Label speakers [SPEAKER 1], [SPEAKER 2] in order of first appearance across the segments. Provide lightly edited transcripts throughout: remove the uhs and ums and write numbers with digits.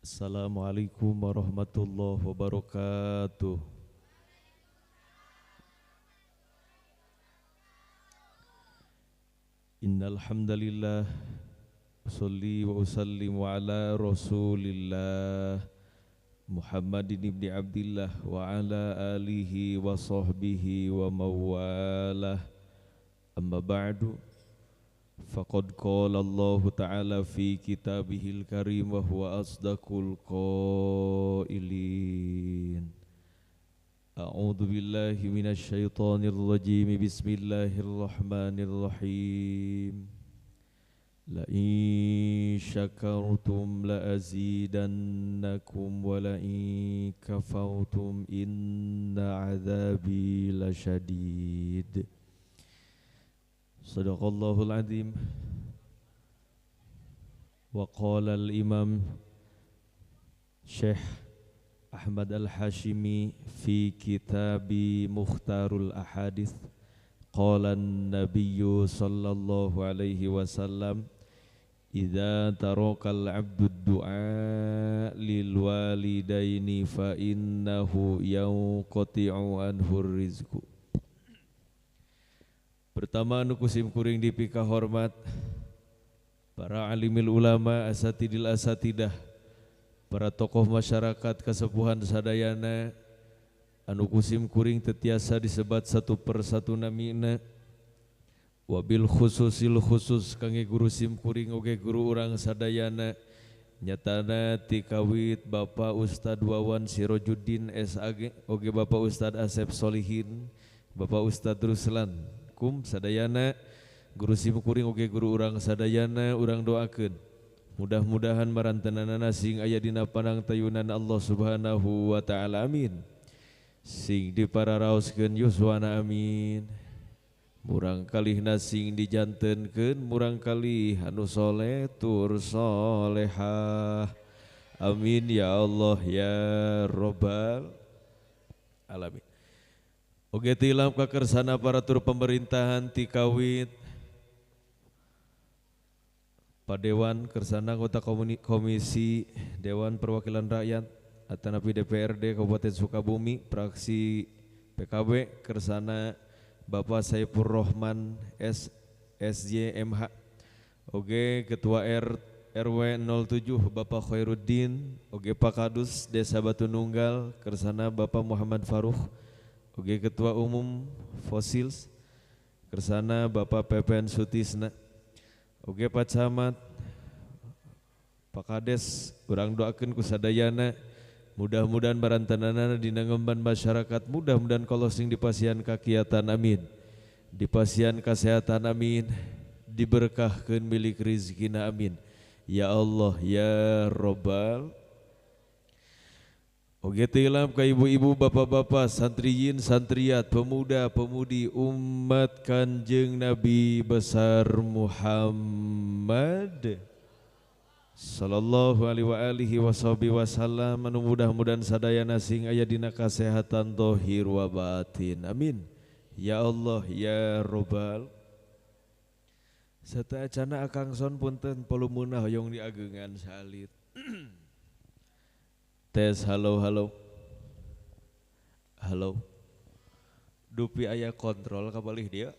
[SPEAKER 1] Assalamualaikum warahmatullahi wabarakatuh. Innal hamdalillah usalli wa usallimu ala Rasulillah Muhammadin ibni Abdillah wa ala alihi wa sahbihi wa mawalah. Amma ba'du. Faqad qala Allah ta'ala fi kitabihil karim wa huwa asdaqul qailin. A'udzu billahi minasy syaithanir rajim. Bismillahirrahmanirrahim. La in syakartum la azidannakum wa la in kafartum inna adzabi lasyadid. Sadaqallahul azim. Wa qala al-imam Syekh Ahmad Al-Hashimi fi kitabi Mukhtarul Ahadits, qala an-nabiyyu sallallahu alaihi wasallam, idza tarakal 'abdu ad-du'a lil walidaini fa innahu yanqati'u anhu rizqu. Pertama nu kusim kuring dipika hormat para alimil ulama, asatidil asatidah, para tokoh masyarakat kasepuhan sadayana anu kusim kuring tetiasa disebat satu persatu namina, wabil khususil khusus kangge guru sim kuring oge guru urang sadayana, nyatana tikawit Bapak Ustad Wawan Sirojuddin SAG oge Bapak Ustad Asep Solihin, Bapak Ustad Ruslan kum sadayana, guru sim kuring oge guru urang sadayana, urang doakeun mudah-mudahan marantenanana sing aya dina panangtayunan Allah Subhanahu wa taala, amin. Sing dipararaoskeun yuswana, amin. Murang kalihna sing dijantenkeun murang kalih anu soleh tur solehah, amin ya Allah ya robbal alamin. Oge tilam kakersana aparatur pemerintahan tikawit Padewan Kersana Anggota Komisi Dewan Perwakilan Rakyat atanapi DPRD Kabupaten Sukabumi fraksi PKB Kersana Bapak Saifur Rohman S SJMH, oge Ketua RW 07 Bapak Khairuddin, oge Pak Kadus Desa Batu Nunggal Kersana Bapak Muhammad Faruh, oge Ketua Umum Fosils Kersana Bapak Pepen Sutisna, oge Pak Camat, Pak Kades, urang doakeun ku sadayana mudah-mudahan barantenanana dina ngemban masyarakat, mudah-mudahan kalau sing dipasihan kakiatan, amin, dipasihan kesehatan, amin, diberkahkeun milik rizkina, amin ya Allah ya robbal. Oge tilam ka ibu-ibu, bapak-bapak, santriyin, santriat, pemuda, pemudi, umat Kanjeng Nabi besar Muhammad sallallahu alaihi wa alihi wasallam, anu mudah-mudahan sadayana sing aya dina kasehatan zahir wa batin, amin ya Allah ya robbal. Sateuacana Akang Son punten volumena hoyong diageungan salit. Tes, halo halo halo, dupi aya kontrol kabalih dia,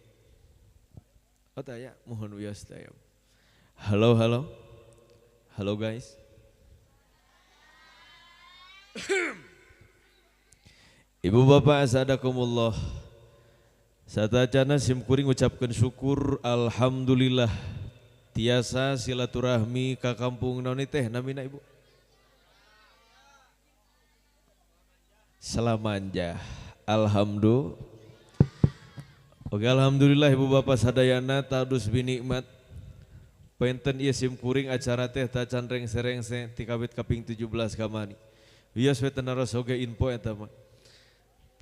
[SPEAKER 1] oh taya mohon wios taya. Halo halo halo guys. Ibu bapak asadakumullah, satacana sim kuring ucapkeun syukur alhamdulillah tiasa silaturahmi ka kampung naon teh namina ibu? Selamanjah. Alhamdulillah. Oke, alhamdulillah ibu bapak sadayana tadus binikmat. Penten ieu sim kuring acara teh tacan rengse-rengse tikawit kaping 17 kamari. Wios we teu naros oge info eta mah.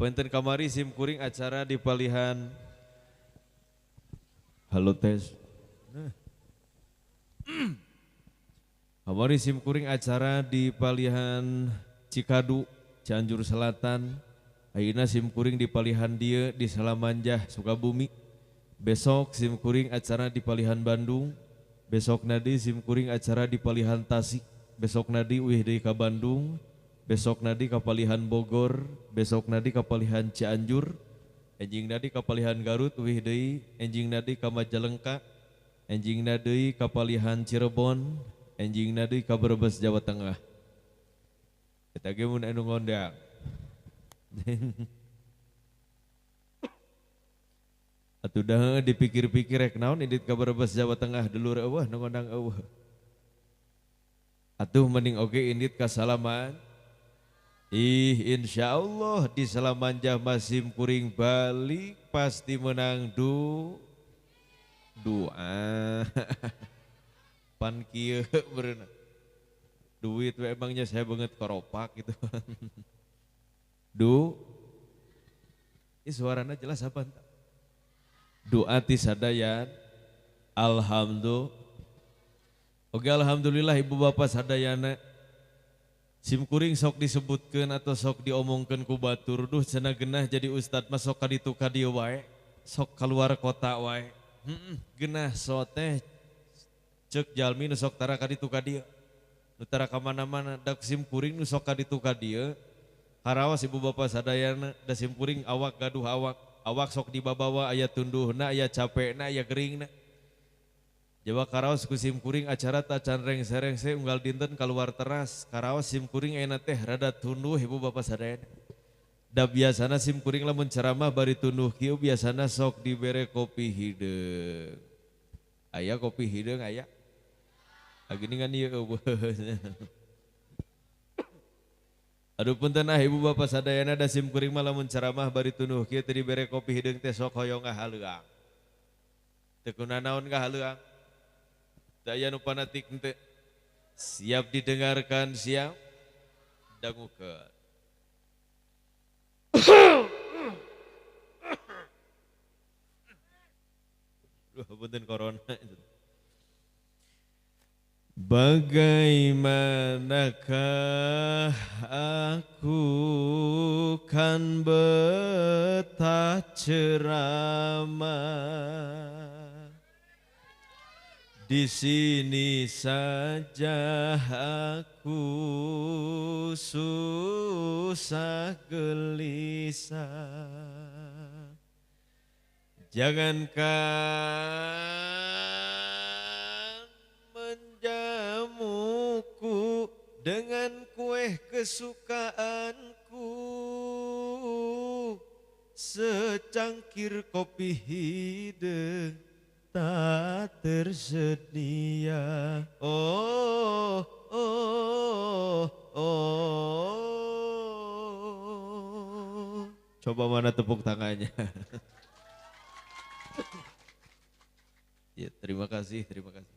[SPEAKER 1] Penten kamari sim kuring acara di palihan. Halo tes. Kamari sim kuring acara di palihan Cikadu, Cianjur Selatan. Ayeuna sim kuring di palihan dieu di Salamanjah Sukabumi. Besok sim kuring acara di palihan Bandung. Besok nadi sim kuring acara di palihan Tasik. besok nadi uih deui ka Bandung, besok nadi ka Palihan Bogor, besok nadi ka Palihan Cianjur, enjing nadi ka Palihan Garut uih deui, enjing nadi ka Majalengka, enjing nadi ka Palihan Cirebon, enjing nadi ka Brebes Jawa Tengah. Eta ge mun anu ngondang. Atuh dah dipikir-pikir rek naon indit ka Brebes Jawa Tengah dulur eueuh nu ngondang eueuh. Atuh mending oge indit ka Salaman. Ih insyaallah di Salamanjah masim kuring balik pasti menang doa. Pan kieu beureunan. Duit we emangnya saya banget koropak gitu. Du. Ih suarana jelas apa entah? Doa ti sadayan. Alhamdulillah. Oke alhamdulillah ibu bapak sadayana. Sim kuring sok disebutkeun atau sok diomongkeun ku batur duh cenah genah jadi ustad mah sok ka ditu ka dieu wae, sok keluar kota wae. Genah so teh ceuk jalmi nu sok tara ka ditu ka dieu. Nu tara ka mana-mana da sim kuring nu sok ka ditu ka dieu. Harawas ibu bapak sadayana da sim kuring awak gaduh awak. Awak sok dibabawa aya tunduhna, aya capekna, aya geringna. Jawa karaos ku sim kuring acara tacan rengse-rengse unggal dinten keluar teras. Karaos sim kuring ayeuna teh rada tunduh ibu bapak sadayana. Da biasana sim kuring lamun ceramah bari tunduh kieu biasana sok dibere kopi hideung. Aya kopi hideung aya. Gini kan ieu eueuh. Aduh punten ah ibu bapak sadayana da sim kuring mah lamun ceramah bari tunduh kieu teu dibere kopi hideung teh sok hoyong ngahaleuang. Teu kunanaon ngahaleuang. Teu aya nu panatik henteu. Siap didengarkan, siap dangukeun. Duh punten corona. Bagaimanakah aku kan betah ceramah, di sini saja aku susah gelisah. Jangankan menjamuku dengan kue kesukaanku, secangkir kopi hideung tak tersedia. Oh, oh, oh. Coba mana tepuk tangannya. Ya, terima kasih, terima kasih.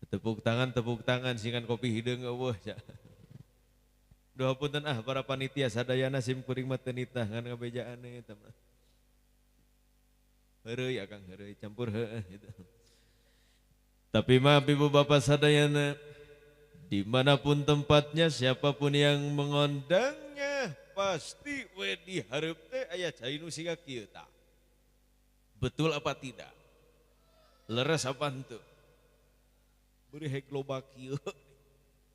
[SPEAKER 1] Tepuk tangan, singkan kopi hideung eueuh. Duh punten ah para panitia sadayana sim kuring mah teu nitah ngan ngabejaan eta mah. Heureuy akang heureuy campur heueuh gitu. Tapi maaf ibu bapak sadayana, dimanapun tempatnya siapapun yang mengundangnya pasti we di hareup teh aya cai nu siga kieu tah. Betul apa tidak? Leres apa henteu? Beri hek loba kieu.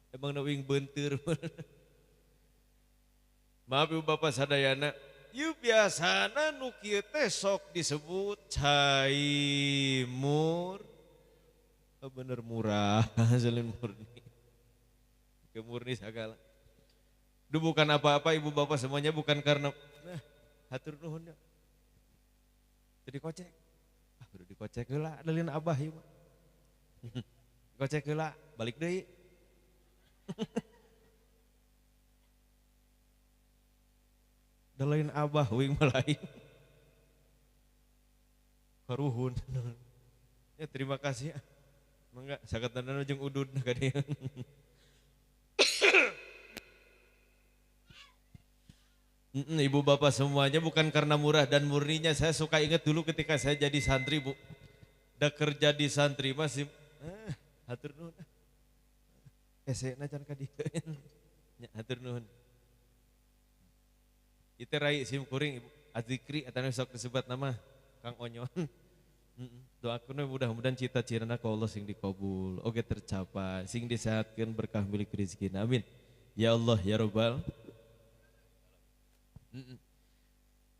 [SPEAKER 1] Emang wing benteur. Maaf ibu bapak sadayana, ieu biasana nu kieu teh sok disebut cai mur. Oh, bener murah, selain murni. Ke murni segala. Duh bukan apa-apa ibu bapak semuanya, bukan karena nah hatur nuhun ya. Jadi kocek. Ah, udah dikocek heula, adelin abah ieu mah. Kocek heula, balik deui. Da lain abah wing mah lain. Karuhun. Ya terima kasih. Mangga sakatana jeung udud ka dieu. Ibu bapak semuanya bukan karena murah dan murninya. Saya suka ingat dulu ketika saya jadi santri bu. Da kerja di santri masih hatur nuhun. Esena can ka dieu. Nya hatur nuhun. Ieu teh rai sim kuring ibu Azikri atana sok disebut nama Kang Onyon. Doakeun we mudah-mudahan cita-citana ku Allah sing dikabul, oge tercapai, sing disehatkeun berkah milik rezekina. Amin. Ya Allah ya Rabbal.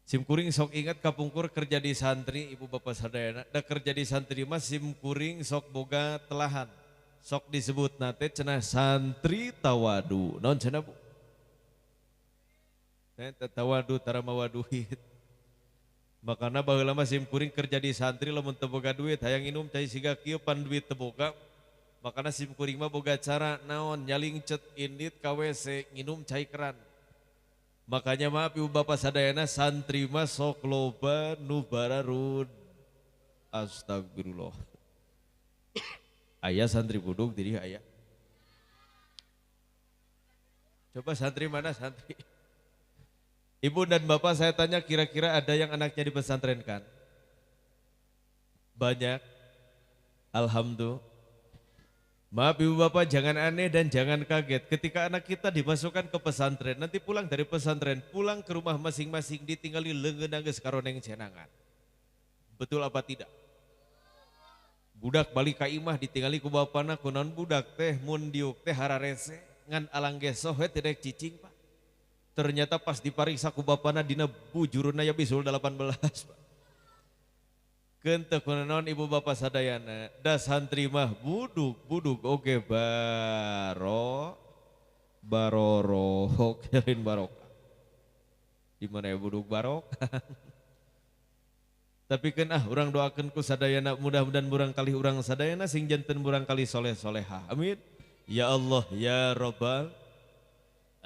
[SPEAKER 1] Sim kuring sok ingat kapungkur kerja di santri ibu bapak sadayana, da kerja di santri mah sim kuring sok boga telahan. Sok disebut nate cenah santri tawadu. Naon cenah Bu? Tawadu tara mawa duit. Makana baheula mah sim kuring kerja di santri lamun teu boga duit hayang inum cai siga kieu pan duit teu boga. Makana sim kuring mah boga cara naon nyalingcet indit ka WC nginum cai keran. Makanya maaf ibu bapak sadayana santri mah sok loba nu bararud. Astagfirullah. Aya santri buduk diri aya. Coba santri mana santri? Ibu dan bapak saya tanya kira-kira ada yang anaknya dipesantrenkan? Banyak. Alhamdulillah. Maaf ibu bapak jangan aneh dan jangan kaget ketika anak kita dimasukkan ke pesantren, nanti pulang dari pesantren, pulang ke rumah masing-masing ditinggali leungeun geus karoneng cenangan. Betul apa tidak? Budak balik ka imah ditinggali ku bapana kunaon budak teh mun diuk teh hararese ngan alang gesoh we teu cicing Pak. Ternyata pas dipariksa ku bapana dina bujurna ya bisul 18 Pak. Keun teu kunaon ibu bapak sadayana, da santri mah buduk buduk oge baro barorok lain barokah. Di mana ya buduk barok? Tapi keun ah urang doakeun ku sadayana mudah-mudahan murang kali urang sadayana sing janten murang kali soleh solehah. Amin. Ya Allah ya Rabbal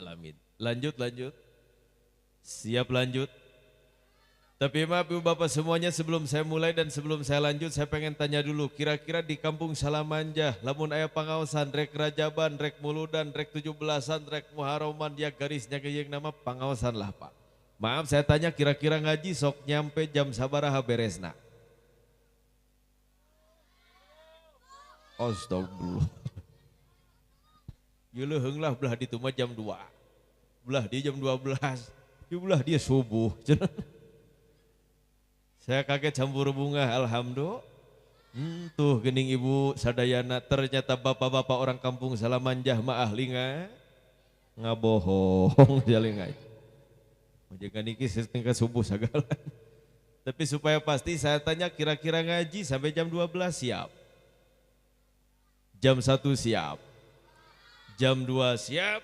[SPEAKER 1] alamin. Lanjut lanjut. Siap lanjut. Tapi maaf ibu bapak semuanya sebelum saya mulai dan sebelum saya lanjut saya pengen tanya dulu kira-kira di kampung Salamanjah lamun aya pangaosan rek rajaban rek muludan rek 17-an rek muharoman ya garisnya geuyeung nama pangaosan lah Pak. Maaf saya tanya kira-kira ngaji sok nyampe jam sabaraha beresna? Astagfirullah. Ieu leuheung lah belah ditu mah jam 2. Belah dia jam 12. Ieu belah dia subuh. Saya kaget campur bunga, alhamdulillah. Tuh gening ibu sadayana ternyata bapak-bapak orang kampung Salamanjah mah ahli ngabohong jaling aja. Jangan niki setengah subuh segala. Tapi supaya pasti saya tanya kira-kira ngaji sampai jam 12 siap. Jam 1 siap. Jam 2 siap.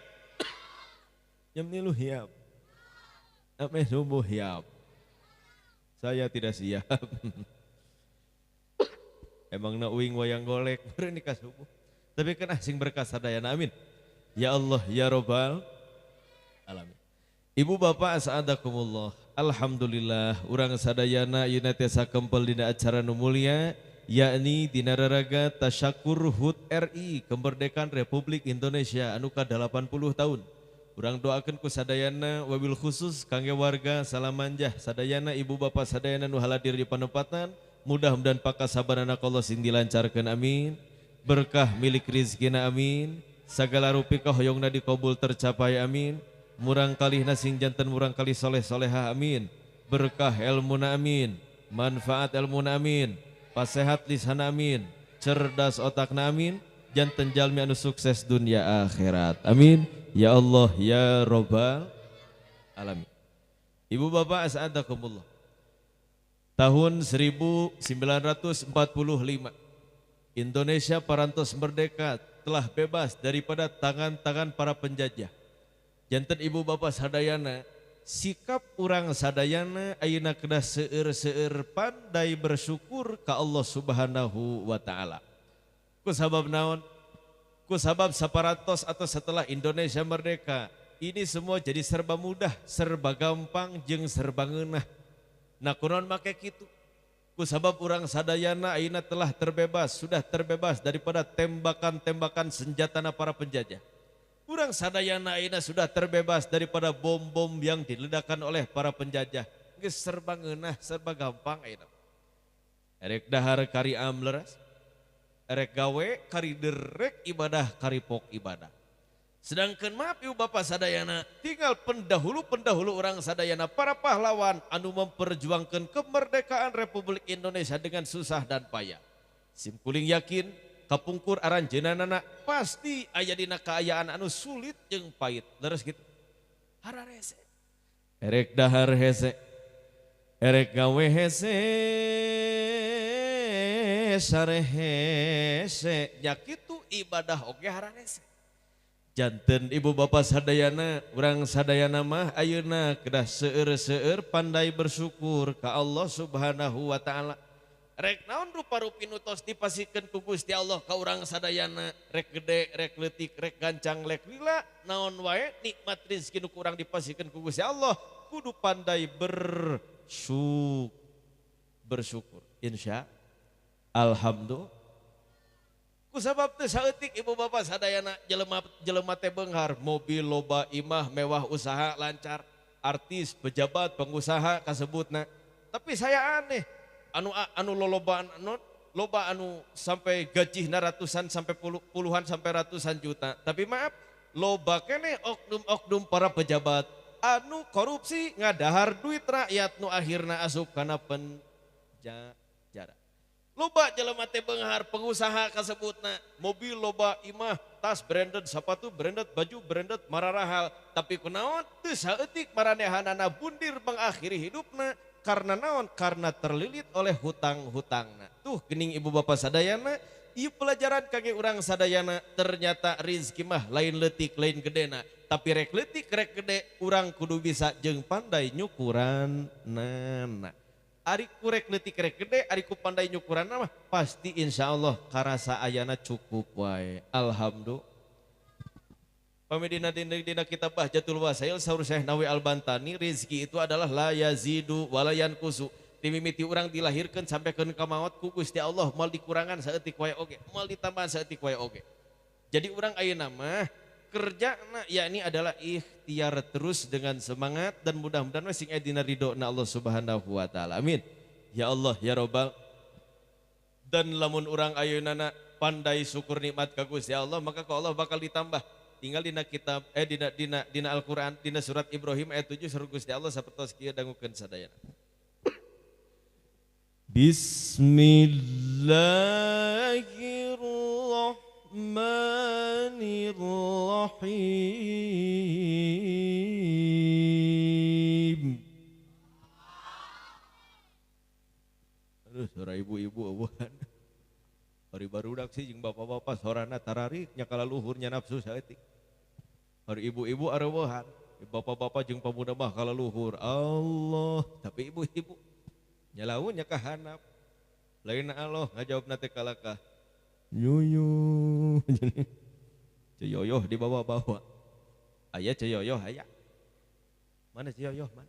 [SPEAKER 1] Jam 3 siap. Sampai subuh siap. Saya tidak siap. Emang na uing wayang golek baru nikah subuh. Tapi kan asing berkah sadayana amin. Ya Allah ya Rabbal alamin. Ibu bapak as'adakumullah. Alhamdulillah urang sadayana ayeuna teh sakempel dina acara nu mulia yakni dina raraga tasyakur HUT RI kemerdekaan Republik Indonesia anu ka 80 tahun. Urang doakeun ku sadayana wabil khusus kangge warga Salamanjah sadayana ibu bapak sadayana nu haladir di panempatan mudah-mudahan pakasabaranna Allah sing dilancarkeun amin, berkah milik rizkina amin, sagala rupi kahoyongna dikabul tercapai amin, murang kalihna sing janten murang kali soleh solehah amin, berkah elmuna amin, manfaat elmuna amin, pasehat lisana amin, cerdas otakna amin, janten jalmi anu sukses dunia akhirat amin. Ya Allah ya Rabbal alamin. Ibu bapak as'adakumullah. Tahun 1945 Indonesia parantos merdeka telah bebas daripada tangan-tangan para penjajah. Janten ibu bapak sadayana sikap urang sadayana ayeuna kedah seueur-seueur pandai bersyukur ka Allah Subhanahu wa taala. Ku sabab naon? Ku sabab saparatos atau setelah Indonesia merdeka, ini semua jadi serba mudah, serba gampang jeung serba ngeunah. Nah kunaon make kitu? Ku sabab urang sadayana ayeuna telah terbebas, sudah terbebas daripada tembakan-tembakan senjatana para penjajah. Urang sadayana ayeuna sudah terbebas daripada bom-bom yang diledakkan oleh para penjajah. Geus serba ngeunah, serba gampang ayeuna. Erek dahar kari amleras, erek gawe kari derek ibadah kari pok ibadah. Sedangkan maaf ibu bapak sadayana, tinggal pendahulu-pendahulu orang sadayana para pahlawan anu memperjuangkan kemerdekaan Republik Indonesia dengan susah dan payah. Simkuling yakin kapungkur aranjeunana pasti aya dina kaayaan anu sulit jeung pahit. Leres gitu. Hararese. Erek dahar hese. Erek gawe hese. Sare hese. Nya kitu ibadah oge hararese. Janten ibu bapak sadayana, urang sadayana mah ayeuna kedah seueur-seueur pandai bersyukur ka Allah Subhanahu wa taala. Rek naon rupa-rupi nu tos dipasikeun ku Gusti Allah ka urang sadayana, rek gede, rek leutik, rek gancang, rek lila, naon wae nikmat rezeki nu ku urang dipasikeun ku Gusti Allah, kudu pandai bersyukur. Insya alhamdulillah. Kusabab teu saeutik ibu bapak sadayana jelema teh beunghar, mobil loba, imah mewah, usaha lancar, artis, pejabat, pengusaha kasebutna. Tapi saya aneh, anu lolobaan anu loba anu sampai gajihna ratusan sampai puluhan sampai ratusan juta. Tapi maaf, loba keneh oknum-oknum para pejabat anu korupsi ngadahar duit rakyat nu akhirna asup kana penjara. Loba jelema teh beunghar, pengusaha kasebutna, mobil loba, imah, tas branded, sepatu branded, baju branded, mararahal. Tapi kunaon teu saeutik maranehanana bundir mengakhiri hidupna karena naon? Karena terlilit oleh hutang-hutangna. Tuh gening ibu bapak sadayana, ieu pelajaran kangge urang sadayana, ternyata rizki mah lain leutik lain gedena, tapi rek leutik rek gede urang kudu bisa jeung pandai nyukuran nana. Ari kurek leutik rek gede, ari ku pandai nyukuran mah pasti insya Allah karasa ayana cukup wae. Alhamdulillah. Pamidina dina kitab Bahjatul Wasail saur Syekh Nawawi Al-Bantani, rizki itu adalah la yazidu wala yanqusu. Timimiti urang dilahirkeun sampai keun ka maot ku Gusti Allah moal dikurangan saeutik wae oge, moal ditambahan saeutik wae oge. Jadi urang ayeuna mah kerjana yakni adalah ikhtiar terus dengan semangat dan mudah-mudahan sing aya dina ridho-na Allah Subhanahu wa taala. Amin. Ya Allah ya Robbal. Dan lamun urang ayeuna pandai syukur nikmat ka Gusti Allah, maka ku Allah bakal ditambah. Tinggal dina kitab dina Al-Qur'an, dina surat Ibrahim ayat 7 surah Gusti Allah sapertos kieu dangukeun sadayana. Bismillahirrahmanirrahim. Aduh, suara ibu-ibu awan. Hari barudak sih jeung bapak-bapak sorana tararik nya kalaluhurnya nafsu saeutik. Hari ibu-ibu areueuhan, bapak-bapak jeung pemuda mah kalaluhur. Allah, tapi ibu-ibu nyalaun nya kahanap. Lain Allah ngajawabna teh kalakah. Yoyo, ceyoyoh dibawa-bawa. Aya ceyoyoh aya. Mana ceyoyoh mana?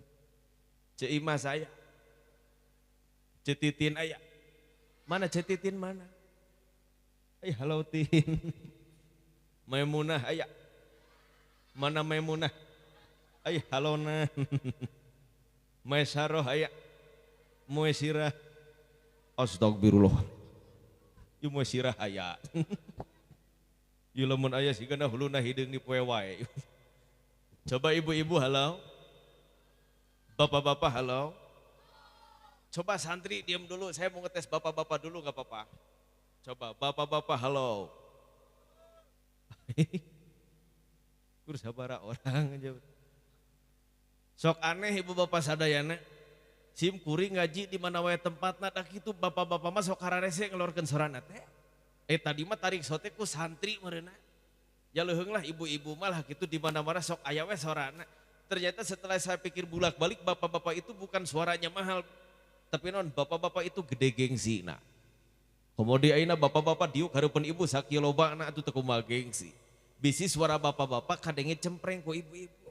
[SPEAKER 1] Ceima saya. Cetitin aya. Mana cetitin mana? Ay halo tin. Maimunah aya. Mana Maimunah? Ay halona. Maisaroh aya. Muesirah. Astagfirullah. Ieu mah sirah aya. Ieu lamun aya sigana huluna hideung di poe wae. Coba ibu-ibu halo. Bapak-bapak halo. Coba santri diam dulu, saya mau ngetes bapak-bapak dulu enggak apa-apa. Coba bapak-bapak halo. Kur sabara orang aja. Sok aneh ibu bapak sadayana. Sim kuring ngaji di mana wae tempatna dah kitu bapak-bapak mah sok hararese ngeluarkeun sorana teh. Tadi mah tarik sote ku santri meureunna. Ya leuheung lah ibu-ibu mah lah kitu di mana-mana sok aya we sorana. Ternyata setelah saya pikir bolak-balik bapak-bapak itu bukan suaranya mahal, tapi non bapak-bapak itu gede gengsina. Komo di ayeuna bapak-bapak diuk hareupeun ibu sakieu lobana atuh teu kumaha gengsi. Bisi suara bapak-bapak kadenge cempreng ku ibu-ibu.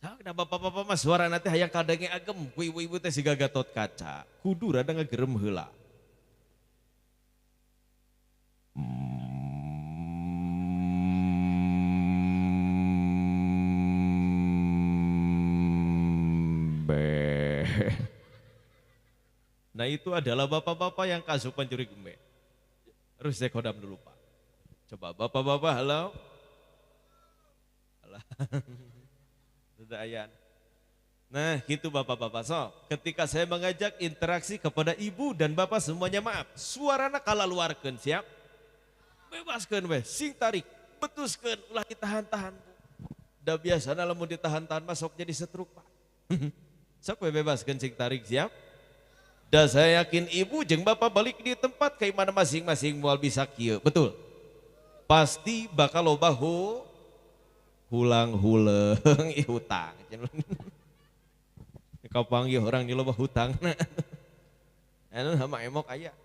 [SPEAKER 1] Nah bapak-bapak mah suara nanti hayang kadenge agem ku ibu-ibu teh siga Gatot Kaca. Kudu rada ngagerem heula. Nah itu adalah bapak-bapak yang kasupan curi gembe. Harus saya kodam dulu Pak. Coba bapak-bapak halo. Alah. Sudah aya. Nah gitu bapak-bapak. So, ketika saya mengajak interaksi kepada ibu dan bapak semuanya maaf, suarana kalaluarkeun, siap? Bebaskeun weh, sing tarik, betuskeun, ulah ditahan-tahan. Da biasana lamun ditahan-tahan masuk jadi setruk Pak. Sok we bebaskeun sing tarik, siap? Da saya yakin ibu jeung bapak balik di tempat ka imana masing-masing moal bisa kieu, betul? Pasti bakal loba hulang huleung hutang. Kapanggih orang di loba hutang. Anu sama emok aya.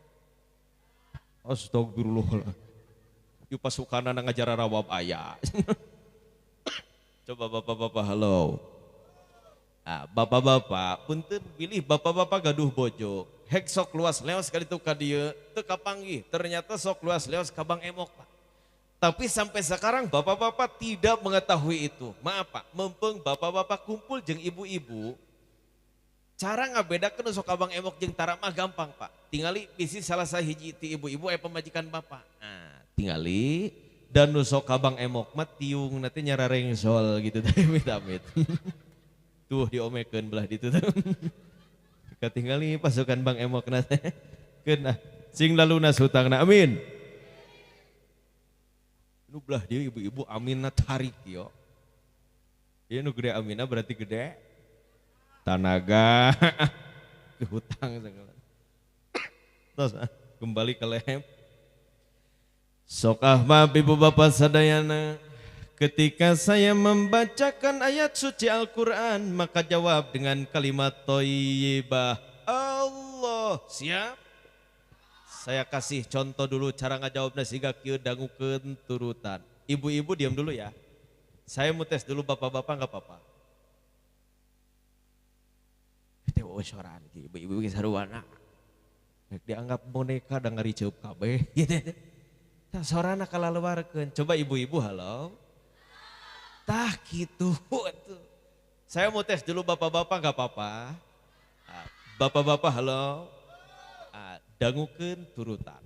[SPEAKER 1] Astagfirullah. Ieu pasukanna ngajar rawab aya. Coba bapak-bapak halo. Ah, bapak-bapak punten pilih bapak-bapak gaduh bojo. Hek sok luas leos ka ditu ka dieu teu kapanggih. Ternyata sok luas leos ka Bang Emok Pak. Tapi sampai sekarang bapak-bapak tidak mengetahui itu. Maaf Pak, mempeng bapak-bapak kumpul jeung ibu-ibu. Cara ngabedakeun sok Abang Emok jeung tara mah gampang Pak. Tingali bisi salah sahiji ti ibu-ibu aya pamajikan bapak. Nah, tingali dan nu sok Abang Emok mah tiung nanti nyararengsol gitu teh amit-amit. Tuh diomekeun belah ditu teh. Katingali pasukan Bang Emok na teh. Keun ah sing lalunas hutangna amin. Nu belah dieu ibu-ibu aminna tarik yo. Ieu nu gede aminna berarti gede tanaga hutang segala. Terus kembali ke lem. Sok ah ibu bapak sadayana, ketika saya membacakan ayat suci Al-Quran maka jawab dengan kalimat thayyibah. Allah siap. Saya kasih contoh dulu cara ngajawabna siga kieu dangukeun turutan. Ibu-ibu diam dulu ya. Saya mau tes dulu bapak-bapak enggak apa-apa. Soran ibu-ibu ge saruana. Rek dianggap boneka da ngariceup kabeh gitu. Tah sorana kalaluarkeun. Coba ibu-ibu halo. Tah kitu atuh. Saya mau tes dulu bapak-bapak enggak apa-apa. Bapak-bapak halo. Dangukeun turutan.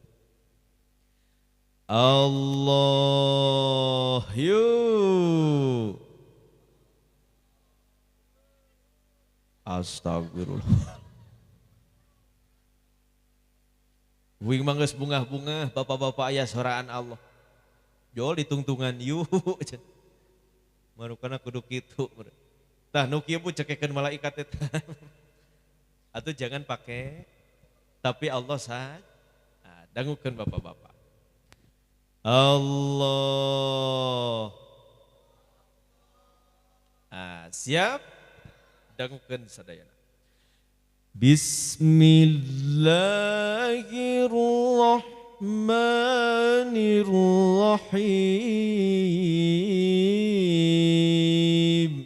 [SPEAKER 1] Allah yuk. Astagfirullah. Wing mah geus bungah-bungah bapak-bapak aya soraan Allah. Jol ditungtungan yuk. Marukana kudu kitu. Tah nu kieu bu cekekeun malaikat eta. Atuh jangan pakai tapi Allah sah. Nah, dangukeun bapak-bapak. Allah. Nah, siap? Dangukeun sadayana. Bismillahirrahmanirrahim.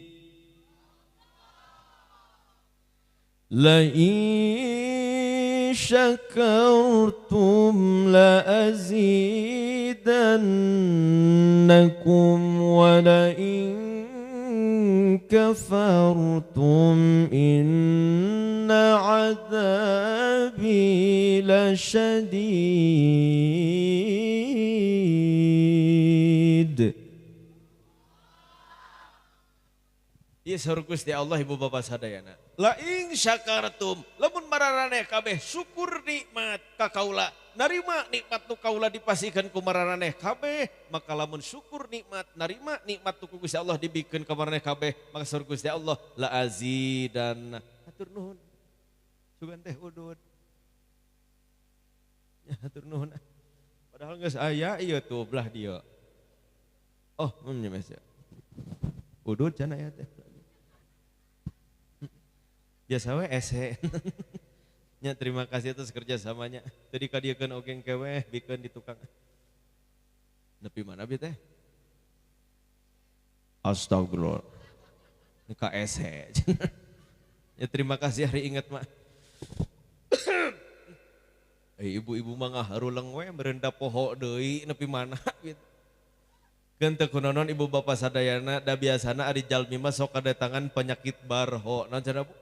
[SPEAKER 1] La in syakartum la azidannakum wa la in kafartum inna adzabi lasyadid. Ieu saur Gusti Allah ibu bapak sadayana. La in syakartum lamun mararaneh kabeh syukur nikmat ka kaula, narima nikmat nu kaula dipasihkeun ku mararaneh kabeh, maka lamun syukur nikmat narima nikmat nu ku Gusti Allah dibikeun ka mararaneh kabeh, maka saur Gusti Allah la azidan. Hatur nuhun. Sugan teh udud. Ya hatur nuhun. Padahal geus aya ieu tuh belah dieu. Oh, mun nya mes. Udud cenah aya teh. Biasa we ese. Nya terima kasih atas kerjasamanya. Tadi kadieukeun oge engke we bikeun di tukang. Nepi mana bi teh? Astagfirullah. Ka ese. Ya terima kasih hari ingat mah. Ibu-ibu mah ngaharuleng we merendah poho deui nepi mana gitu. Keun teu kunonon ibu bapak sadayana da biasana ari jalmi mah sok kadatangan penyakit barho. Naon cenah Bu?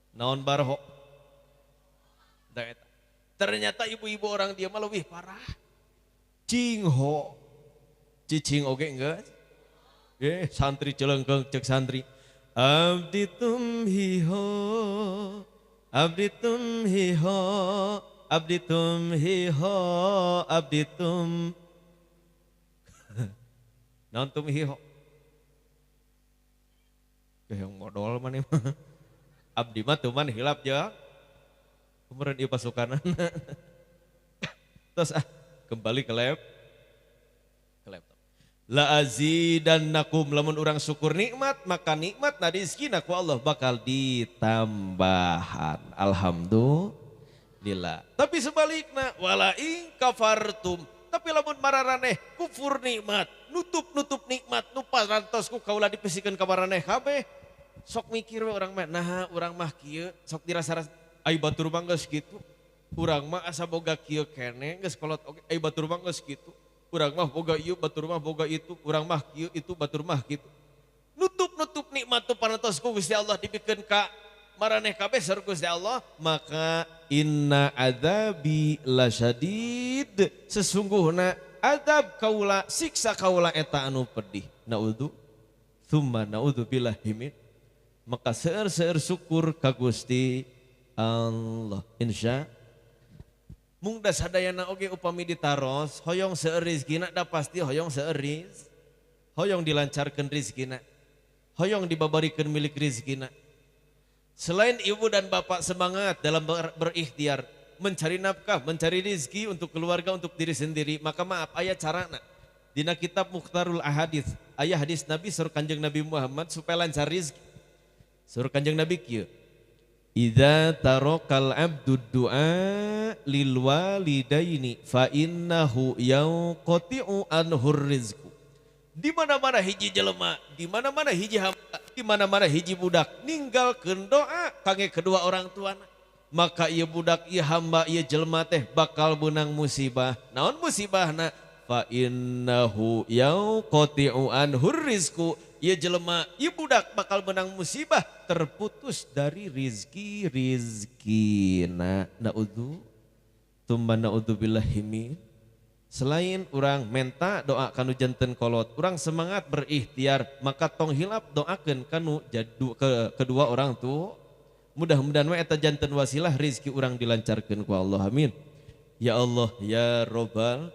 [SPEAKER 1] Naon barho? Ternyata ibu-ibu orang dia mah lebih parah. Cingho. Cicing oge geus. Santri celengkeng cek santri. Abdi tumhiho, abdi tumhiho, abdi tumhiho, abdi tum. Naon tumhiho? Yang modol mana mah. Abdi mah tuman hilap ya. Kemarin ieu pasukanan. Terus kembali ke laptop. La azidannakum, lamun urang syukur nikmat maka nikmat na rizkina ku Allah bakal ditambahan. Alhamdulillah. Tapi sebaliknya wala in kafartum, tapi lamun mararaneh kufur nikmat, nutup-nutup nikmat nu parantos ku kaula dipisikeun ka maraneh kabeh. Sok mikir we urang mah, naha urang mah kieu, sok dirasa-rasa ai batur mah geus kitu. Urang mah asa boga kieu keneh geus kolot oge, ai batur mah geus kitu. Urang mah boga ieu, batur mah boga itu, urang mah kieu itu, batur mah kitu. Nutup-nutup nikmat tu parantos ku Gusti Allah dibikeun ka maraneh kabeh sareng Gusti Allah, maka inna adzabi lasyadid, sesungguhna azab kaula, siksa kaula eta anu pedih. Naudzu tsumma naudzu billahi min. Maka seueur-seueur syukur ka Gusti Allah. Insya mung da sadayana oge upami ditaros hoyong seueur rezekina da pasti hoyong seueur riz, hoyong dilancarkeun rezekina, hoyong dibabarikeun milik rezekina. Selain ibu dan bapak semangat dalam berikhtiar mencari nafkah, mencari rezeki untuk keluarga, untuk diri sendiri, maka maaf aya carana. Dina kitab Mukhtarul Ahadits, aya hadis Nabi sur Kanjeng Nabi Muhammad supaya lancar rezeki. Sur Kanjeng Nabi kieu. Idza tarakal abdu du'a lil walidaini fa innahu yanqati'u anhur rizqu. Di mana-mana hiji jelema, di mana-mana hiji hamba, di mana-mana hiji budak ninggalkeun doa kangge kedua orang tuana, maka ieu budak, ieu hamba, ieu jelema teh bakal beunang musibah. Naon musibahna? Fa innahu yanqati'u anhur rizqu. Ieu jelema, ieu budak bakal menang musibah, terputus dari rizki rizkina. Naudzu tumma naudzu billahi min. Selain urang menta doa kanu janten kolot, urang semangat berikhtiar, maka tong hilap doakeun kanu jadu ke kedua orang tuh. Mudah-mudahan we eta janten wasilah rizki urang dilancarkeun ku Allah. Amin. Ya Allah ya Robbal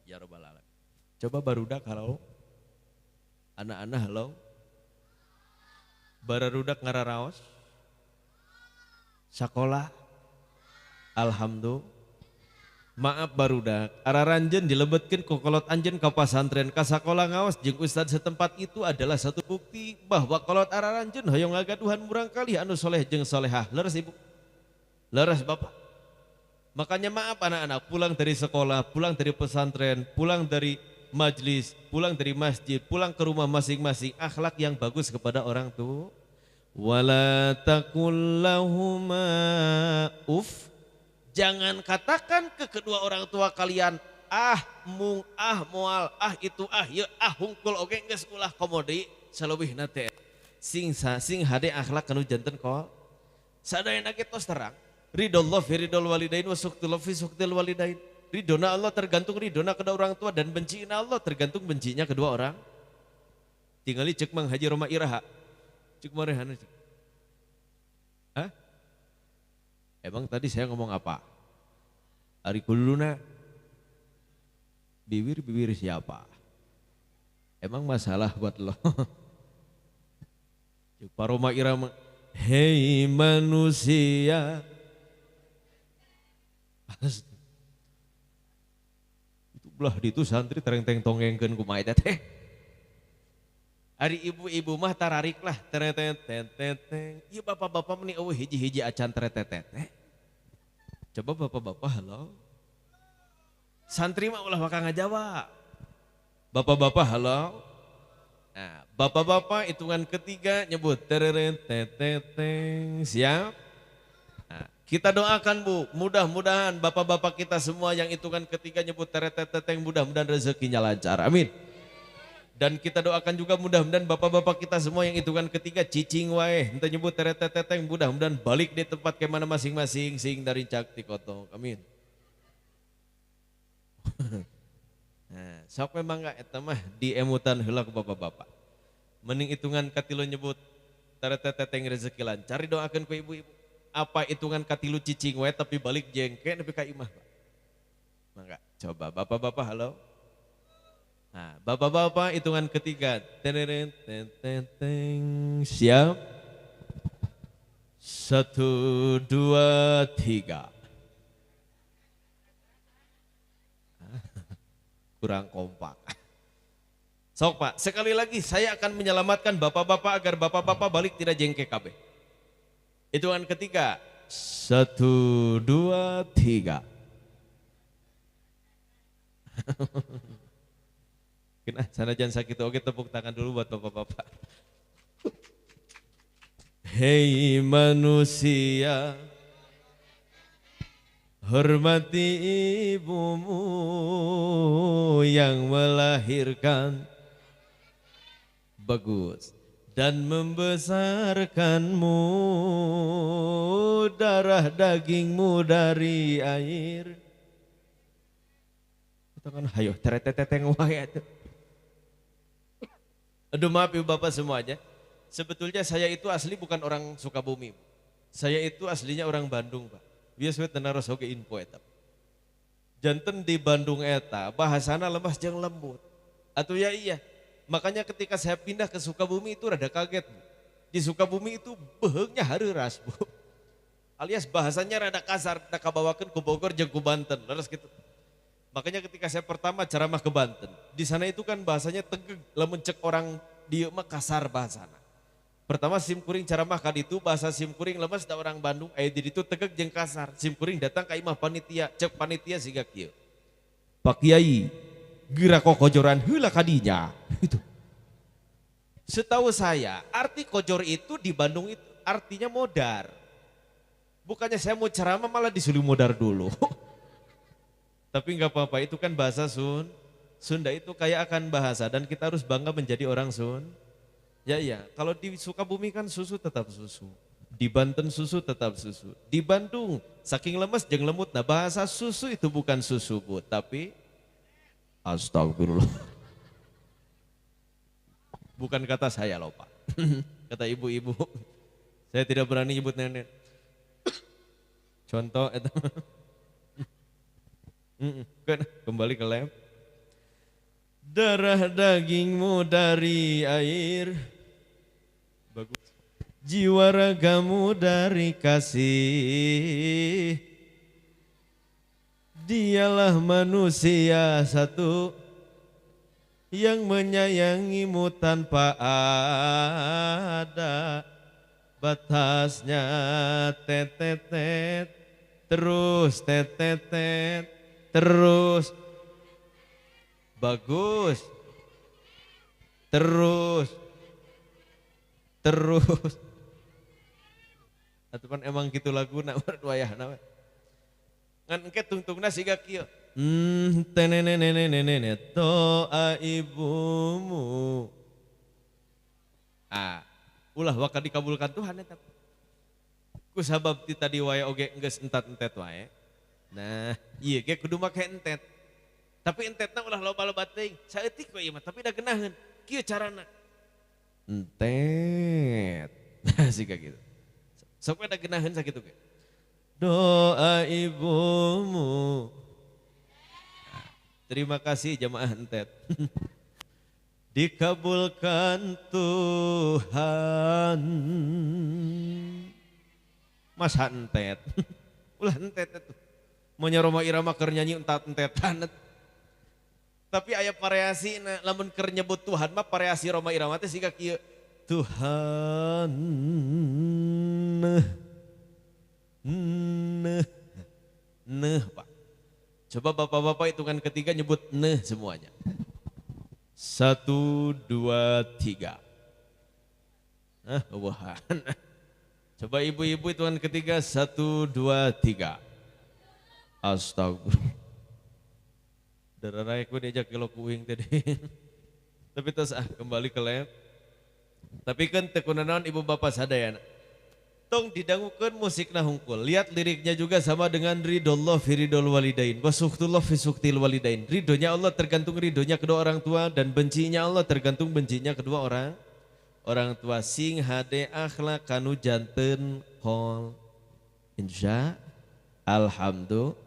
[SPEAKER 1] ya Robbal alamin. Coba barudak kalau anak-anak halo, bararudak ngararaos, sakolah, alhamdulillah. Maaf barudak, araranjeun dilebetkeun ku kolot anjeun ka pasantren, ka sakolah ngaos jeung ustad setempat itu adalah satu bukti bahwa kolot araranjeun hoyong ngagaduhan murangkalih anu soleh jeung solehah. Leres ibu, leres bapak. Makanya maaf anak-anak, pulang dari sekolah, pulang dari pesantren, pulang dari majlis, pulang dari masjid, pulang ke rumah masing-masing, akhlak yang bagus kepada orang tua. Wala taqul lahuma uff. Jangan katakan ke kedua orang tua kalian ah mung, ah moal, ah itu, ah ye, ah hungkul oge geus ulah komodi saleuwihna teh. Sing sing hade akhlak kanu janten kol. Sadayana ge tos terang. Ridallah fi ridal walidain wa suqtul fi suqtil walidain. Ridona Allah tergantung ridona kedua orang tua dan bencinya Allah tergantung bencinya kedua orang. Tingali cek Mang Haji Roma Iraha. Cek marehana cek. Hah? Emang tadi saya ngomong apa? Ari kuluna bibir-bibir siapa? Emang masalah buat lo. Cek Pak Roma Irama, hei manusia. Belah ditu santri tereng-teng tongengkeun kumaha eta teh. Ari ibu-ibu mah tararik lah tereng-teng teng. Ieu bapak-bapak meni eueuh hiji-hiji acan teretetet teh. Coba bapak-bapak halo. Santri mah ulah bakal ngajawab. Bapak-bapak halo. Nah, bapak-bapak hitungan ketiga nyebut tereng teng. Siap? Nah, kita doakan Bu, mudah-mudahan bapak-bapak kita semua yang hitungan ketiga nyebut tereteteteng, mudah-mudahan rezekinya lancar. Amin. Dan kita doakan juga mudah-mudahan bapak-bapak kita semua yang hitungan ketiga cicing wae, ente nyebut tereteteteng, mudah-mudahan balik di tempat ke mana masing-masing sing dari cak tikotok. Amin. Nah, Sok memang enggak eta mah diemutan heula ku bapak-bapak. Mending hitungan katilu nyebut tareteteteng rezeki lancar doakeun ku ibu-ibu. Apa hitungan katilu cicing wae tapi balik jengke nepi ka imah, Pak. Mangga coba bapak-bapak halo. Nah, bapak-bapak hitungan ketiga. Teng teng teng. Siap? 1, 2, 3. Kurang kompak. Sok Pak, sekali lagi saya akan menyelamatkan bapak-bapak agar bapak-bapak balik tidak jengke kabeh. Hitungan ketiga. 1, 2, 3. Kena sana jangan sakit. Oke, tepuk tangan dulu buat bapak-bapak. Hei manusia, hormati ibumu yang melahirkan, bagus, dan membesarkanmu, darah dagingmu dari air. Itu kan hayo tereteteteng wae atuh. Aduh maaf ibu bapak semuanya. Sebetulnya saya itu asli bukan orang Sukabumi. Saya itu aslinya orang Bandung, Pak. Biasa we tenaros oge info eta. Janten di Bandung eta bahasana lemas jeung lembut. Atau ya iya. Makanya ketika saya pindah ke Sukabumi itu rada kaget, Bu. Di Sukabumi itu beheungnya hareuras, Bu. Alias bahasanya rada kasar, rada kabawakeun ku Bogor jeung ku Banten, leres gitu. Makanya ketika saya pertama ceramah ke Banten, di sana itu kan bahasanya tegeg, lamun cek orang dieu mah kasar bahasana. Pertama sim kuring ceramah ka ditu bahasa sim kuring lemes da orang Bandung aya di ditu tegeg jeung kasar. Sim kuring datang ka imah panitia, cek panitia siga kieu. Pak Kiai, geura kokojoran heula ka dinya. Gitu. Setahu saya, arti kojor itu di Bandung itu artinya modar. Bukannya saya mau ceramah malah disuruh modar dulu. Tapi enggak apa-apa, itu kan bahasa Sunda itu kaya akan bahasa dan kita harus bangga menjadi orang Sun. Ya iya, kalau di Sukabumi kan susu tetap susu. Di Banten susu tetap susu. Di Bandung saking lemes jeung lemut, nah bahasa susu itu bukan susu Bu, tapi astagfirullah. Bukan kata saya loh Pak. Kata ibu-ibu. Saya tidak berani nyebut nenek. Contoh eta. Kembali ke lab. Darah dagingmu dari air, bagus. Jiwa ragamu dari kasih. Dialah manusia satu yang menyayangimu tanpa ada batasnya. Tetetet terus, tetetet terus, bagus, terus, terus. Atupan emang gitu lagu nak wayahna we. Ngan engke tungtungna siga kieu. Tenenenenenene doa ibumu. Ah, ulah waka dikabulkan Tuhan eta. Ku sabab ti tadi wae oge geus entat-entet wae. Nah, ieu ge kudu make entet. Tapi entetna ulah loba-loba teuing. Saeutik we ieu mah, tapi da geunaheun. Kieu carana. Entet. Nah, siga gitu. Sok we da geunaheun sakitu ge. Doa ibumu. Terima kasih jamaah entet. Dikabulkan Tuhan. Masa entet. Ulah entet atuh. Monya Roma Irama keur nyanyi entat-entetan. Tapi aya variasi lamun keur nyebut Tuhan mah variasi Roma Irama teh siga kieu. Tuhan neh neh neh Pak. Coba bapak-bapak hitungan ketiga nyebut neh semuanya. 1, 2, 3. Ah, wah. Coba ibu-ibu hitungan ketiga 1, 2, 3. Astagfirullah. Darah ku diajak kilo kuing tadi. Tapi terus kembali ke lab. Tapi kan teu kunaon ibu bapak sadayana. Tong didangukeun musikna hungkul. Lihat liriknya juga sama dengan ridollah fi ridol walidain wa suhtullah fi suhtil walidain. Ridhonya Allah tergantung ridhonya kedua orang tua dan bencinya Allah tergantung bencinya kedua orang tua. Sing hade akhlak kanu janten kol. Insya alhamdulillah.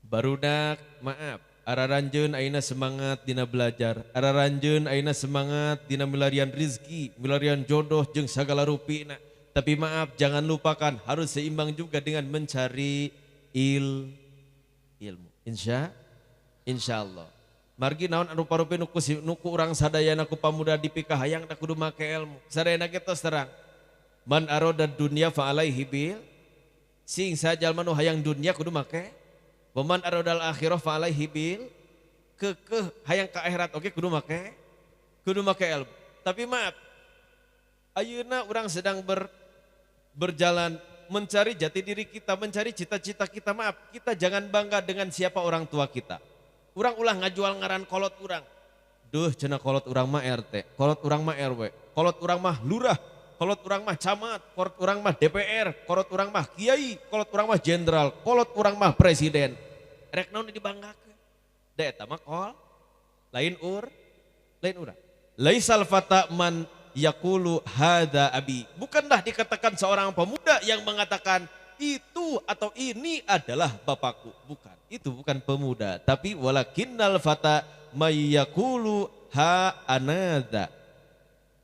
[SPEAKER 1] Barudak maaf, araranjeun ayeuna semangat dina belajar, araranjeun ayeuna semangat dina milarian rizki, milarian jodoh jeung sagala rupina. Tapi maaf, jangan lupakan harus seimbang juga dengan mencari ilmu. Insya Allah. Margi naon rupa-rupi nuku urang sadayana ku pamuda dipikahayang da kudu make ilmu. Sadayana ge tos terang. Man aroda dunya fa alaihi bil sing sajalma nu hayang dunya kudu make. Wa man arodal akhirah fa alaihi bil keukeuh hayang ka akhirat oge kudu make ilmu. Tapi maaf, ayeuna urang sedang berjalan mencari jati diri kita, mencari cita-cita kita. Maaf, kita jangan bangga dengan siapa orang tua kita. Urang ulah ngajual ngaran kolot urang. Duh, cenah kolot urang mah RT, kolot urang mah RW, kolot urang mah lurah, kolot urang mah camat, kolot urang mah DPR, kolot urang mah kiai, kolot urang mah jenderal, kolot urang mah presiden. Rek naon dibanggakeun? Da eta mah kol, lain lain urang. Laisal fata man yaqulu hadza abi. Bukanlah dikatakan seorang pemuda yang mengatakan itu atau ini adalah bapakku. Bukan, itu bukan pemuda. Tapi walakinnal fata may yaqulu ha anadha.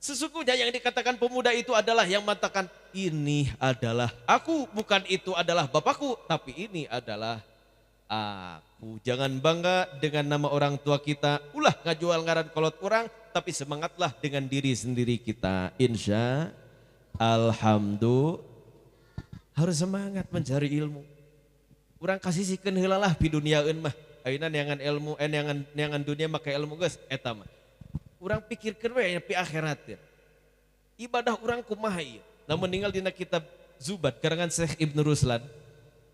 [SPEAKER 1] Sesungguhnya yang dikatakan pemuda itu adalah yang mengatakan ini adalah aku, bukan itu adalah bapakku, tapi ini adalah aku. Jangan bangga dengan nama orang tua kita, ulah ngajual ngaran kolot orang, tapi semangatlah dengan diri sendiri kita. Insya alhamdulillah. Harus semangat mencari ilmu. Urang kasih sikeun heula lah piduniaeun mah. Ayeuna neangan ilmu, neangan dunia make ilmu geus eta mah. Urang pikirkeun we pi akhirat. Ibadah urang kumaha ieu? Lamun ninggal dina kitab Zubad karangan Syekh Ibnu Ruslan,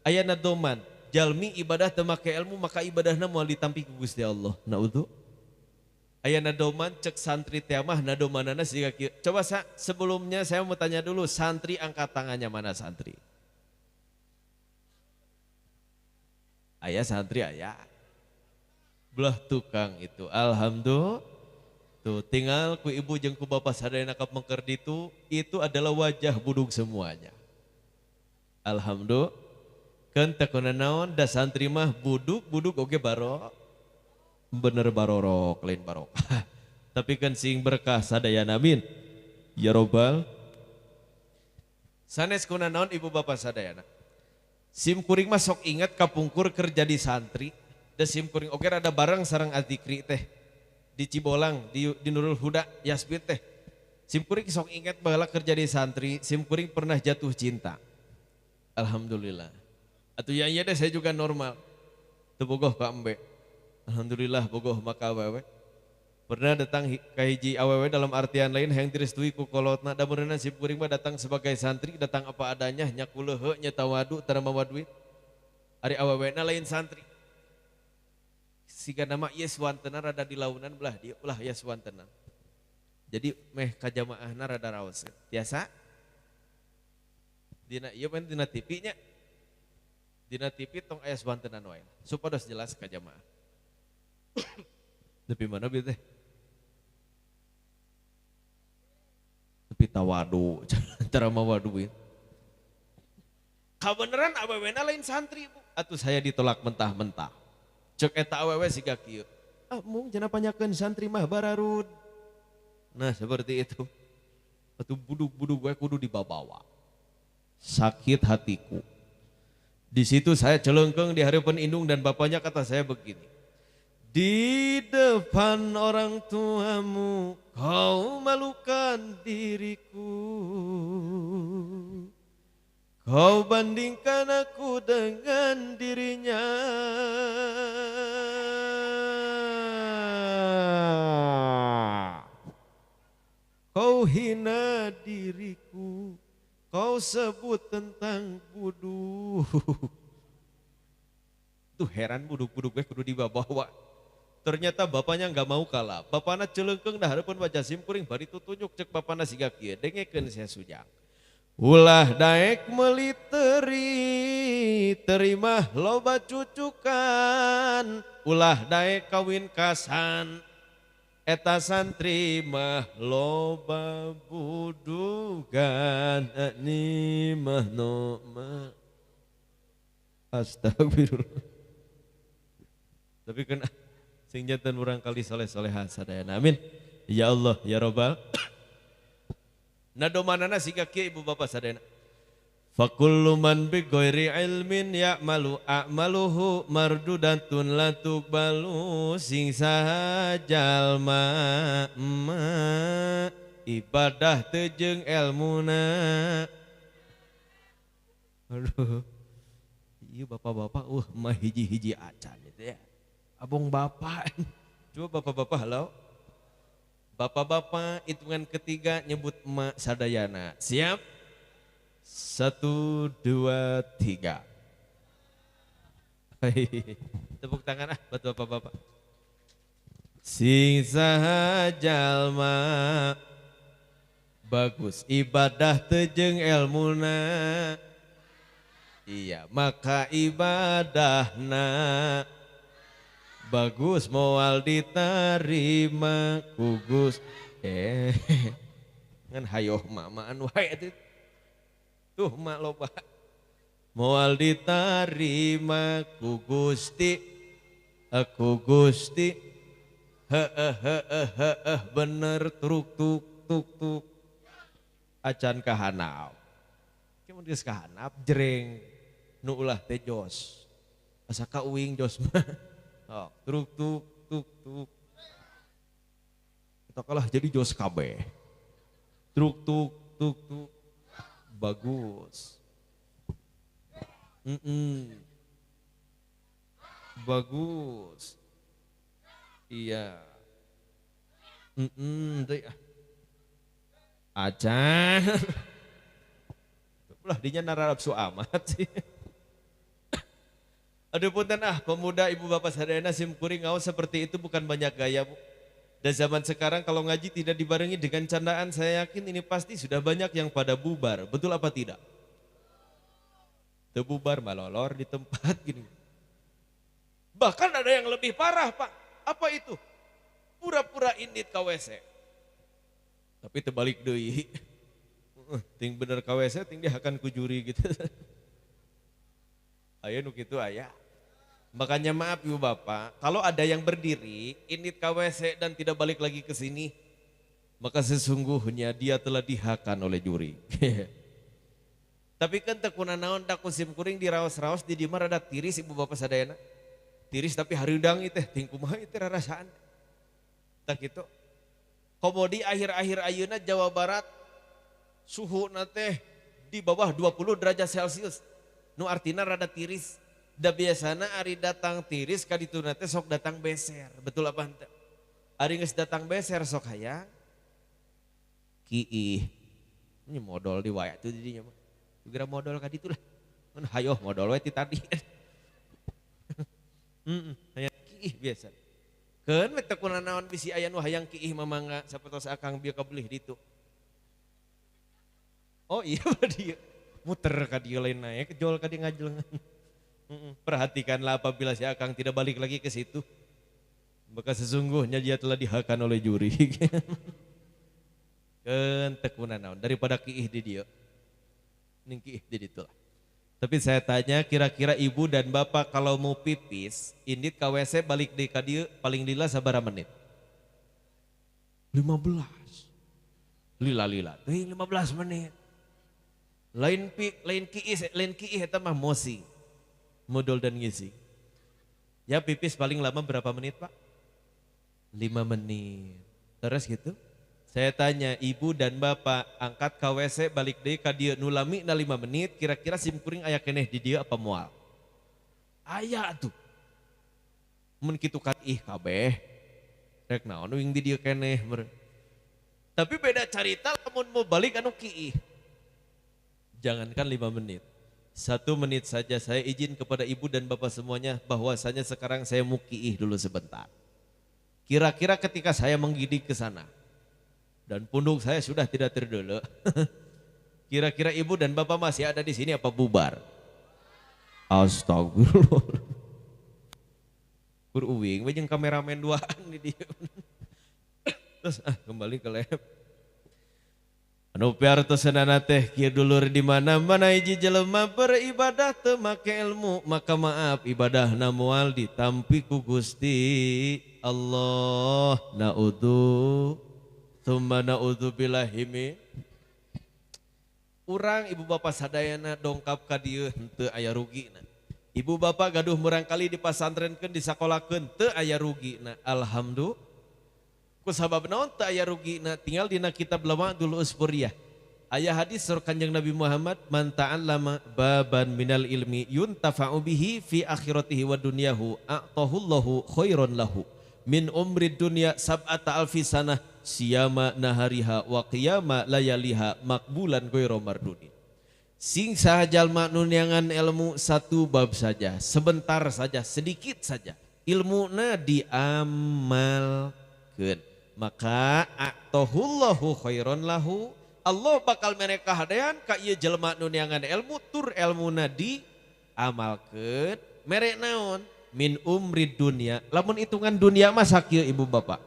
[SPEAKER 1] aya nadoman, jalmi ibadah teu make ilmu maka ibadahna moal ditampi ku Gusti Allah. Naudzu. Aya nadoman cek santri teh mah nadomanana siga kieu. Coba sebelumnya saya mau tanya dulu, santri angkat tangannya, mana santri? Aya santri aya. Belah tukang itu. Alhamdulillah. Tuh, tinggal ku ibu jeung ku bapak sadayana kap mengker ditu, itu adalah wajah budug semuanya. Alhamdulillah. Keun teh kunaon da santri mah budug oge barok. Bener barorok lain barokah. Tapi kan sing berkah sadayana amin. Ya robbal. Sanes kunanaon ibu bapak sadayana. Sim kuring mah sok ingat kapungkur kerja di santri. Da sim kuring oge rada bareng sareng adzikri teh. Di Cibolang, di Nurul Huda, Yasbir teh. Sim kuring sok ingat baheula kerja di santri, sim kuring pernah jatuh cinta. Alhamdulillah. Atuh ya iya deh saya juga normal. Teu bogoh ka embe. Alhamdulillah bogoh maka awewe. Pernah datang ka hiji awewe dalam artian lain hayang direstui ku kolotna, da meureunna sim kuring mah datang sebagai santri, datang apa adanya, nya kuleuheuk, nya tawadu, tara mawa duit. Ari awewena lain santri. Siga nama ieu suwantena rada dilaunan belah dieu ulah ieu suwantena. Jadi meh ka jamaahna rada raos. Biasa? Dina ieu mah dina TV nya. Dina TV tong aya suwantenan wae. Supados jelas ka jamaah. Nepi mana bieu teh? Nepi tawadu, cara mawa duit. Kabeneran awewena lain santri, Bu. Atuh saya ditolak mentah-mentah. Cek eta awewe siga kieu. Ah, mung cenah panyakeun santri mah bararud. Nah, seperti itu. Atuh budug-budug we kudu dibabawa. Sakit hatiku. Di situ saya celengkeng di hadapan indung dan bapaknya, kata saya begini. Di depan orang tuamu kau malukan diriku. Kau bandingkan aku dengan dirinya. Kau hina diriku, kau sebut tentang buduh. Tuh heran buduk-buduk gue kudu dibawa. Ternyata bapaknya nggak mau kalah. Bapakna celengkeng dah harapan wajah sim kuring bari tutunjuk cek bapakna siga kieu. Dengekeun sia sujang. Ulah daek meuli teri, terima loba cucukan, ulah daek kawin kasan, eta santri mah loba budugan, ni mah no mah. Astagfirullah. Tapi kena sing janten urang kali soleh-soleha sadayana. Amin. Ya Allah ya Robbal. Nadomanana siga kieu ibu bapak sadayana. Fakullu man bi ghairi ilmin ya'malu a'maluhu mardudatun la tuqbalu sing saha jalma ma ibadah teu jeung elmuna. Aduh. Ieu bapak-bapak mah hiji-hiji acan itu ya. Abong bapak. Coba bapak-bapak halo. Bapak-bapak hitungan ketiga nyebut emak sadayana. Siap? 1, 2, 3. Tepuk tangan ah buat bapak-bapak. Sing saha jalma bagus ibadah teu jeung elmuna. Iya, maka ibadahna bagus moal diterima ku Gusti. Ngan hayoh mamaan wae atuh. Tuh mak loba. Moal diterima ku Gusti, aku Gusti. Heeh heeh heeh bener truk tuk tuk tuk. Acan kahanap. Mun geus kahanap jreng nu ulah teh jos. Asa ka uing jos mah. Oh, truk tuk tuk tuk. Kita kalah jadi jos kabeh. Truk tuk tuk tuk. Bagus. Bagus. Iya. Acan. Lah dinya nararapsu amat sih. Aduh punten ah, pemuda ibu bapak sadayana sim kuring ngaos seperti itu bukan banyak gaya bu. Dan zaman sekarang kalau ngaji tidak dibarengi dengan candaan, saya yakin ini pasti sudah banyak yang pada bubar. Betul apa tidak? Tebubar malolor di tempat gini. Bahkan ada yang lebih parah pak. Apa itu? Pura-pura indit ka WC. Tapi terbalik deui. Ting bener ka WC ting dihakan ku juri gitu. Aya nu kitu aya. Makanya maaf ibu bapak, kalau ada yang berdiri indit ka WC dan tidak balik lagi ke sini, maka sesungguhnya dia telah dihakan oleh juri. Tapi kan teu kunanaon da ku sim kuring diraos-raos di dieu mah rada tiris ibu bapak sadayana. Tiris tapi hareudang ieu teh, ting kumaha ieu teh rarasaan. Tah kitu. Komodi akhir-akhir ayeuna Jawa Barat suhu teh di bawah 20 derajat Celcius. Nu artina rada tiris. Da biasana ari datang tiris ka dituna teh sok datang beser. Betul apa henteu? Ari geus datang beser sok hayang kiih. Ini modal di wae atuh didinya mah. Geura modal ka ditu lah. Mun hayoh modal we ti tadi. Hayang kiih biasa. Keun we teu kunanaon bisi aya nu hayang kiih mamangga sapertos akang bieu kabelih ditu. Oh iya dia muter ka dieu lain naik jol ka dieu ngajelengan. Perhatikanlah apabila si akang tidak balik lagi ke situ, maka sesungguhnya dia telah dihakan oleh juri. Keun teu kunanaon daripada kiih di dieu. Ning kiih di ditu lah. Tapi saya tanya kira-kira ibu dan bapak kalau mau pipis indit ka WC balik deui ka dieu paling lila sabaraha menit? 15. Lila-lila teuing 15 menit. Lain pi, lain kiih, lain kiih eta mah mosi. Modal dan ngisi. Ya pipis paling lama berapa menit pak? 5 menit. Terus gitu. Saya tanya ibu dan bapak angkat ka WC balik deui ka dieu nu lami na 5 menit kira-kira sim kuring aya keneh di dieu apa moal? Aya atuh. Mun kitu kat ih kabeh. Rek naon uing di dieu keneh meureun. Tapi beda carita lamun mau balik anu kiih. Jangankan 5 menit. 1 menit saja saya izin kepada ibu dan bapak semuanya bahwasanya sekarang saya mau kiih dulu sebentar. Kira-kira ketika saya menggidik ke sana dan pundung saya sudah tidak terdele. Kira-kira ibu dan bapak masih ada di sini apa bubar? Astagfirullah. Kur uwing we jeung kameramen duaan di dieu. Terus kembali ke lab. Anu piartosanana teh kieu dulur di mana-mana hiji jelema beribadah teu make ilmu maka maaf ibadahna moal ditampi ku Gusti Allah. Naudzu tsumma naudzu billahi min. Urang ibu bapak sadayana dongkap ka dieu henteu aya rugina. Ibu bapak gaduh murangkali dipasantrenkeun disakolakeun teu aya rugina. Alhamdulillah. Kusabab naon teu aya rugina tinggal dina kitab Lawadul Usburiyah. Aya hadis sur Kanjeng Nabi Muhammad man ta'allama baban minal ilmi yuntafa'u bihi fi akhiratihi wa dunyahu a'tahullahu khairan lahu min umri dunya sab'ata alfi sanah siyama nahariha wa qiyama layaliha makbulan ghairu mardudin. Sing saha jalma nu neangan ilmu satu bab saja, sebentar saja, sedikit saja, ilmuna diamalkeun, maka a'tahullahu khairan lahu, Allah bakal mere kahadean ka ieu jelema nu neangan ilmu tur ilmuna diamalkeun, mere naon? Min umri dunya. Lamun hitungan dunia mah sakieu ibu bapak.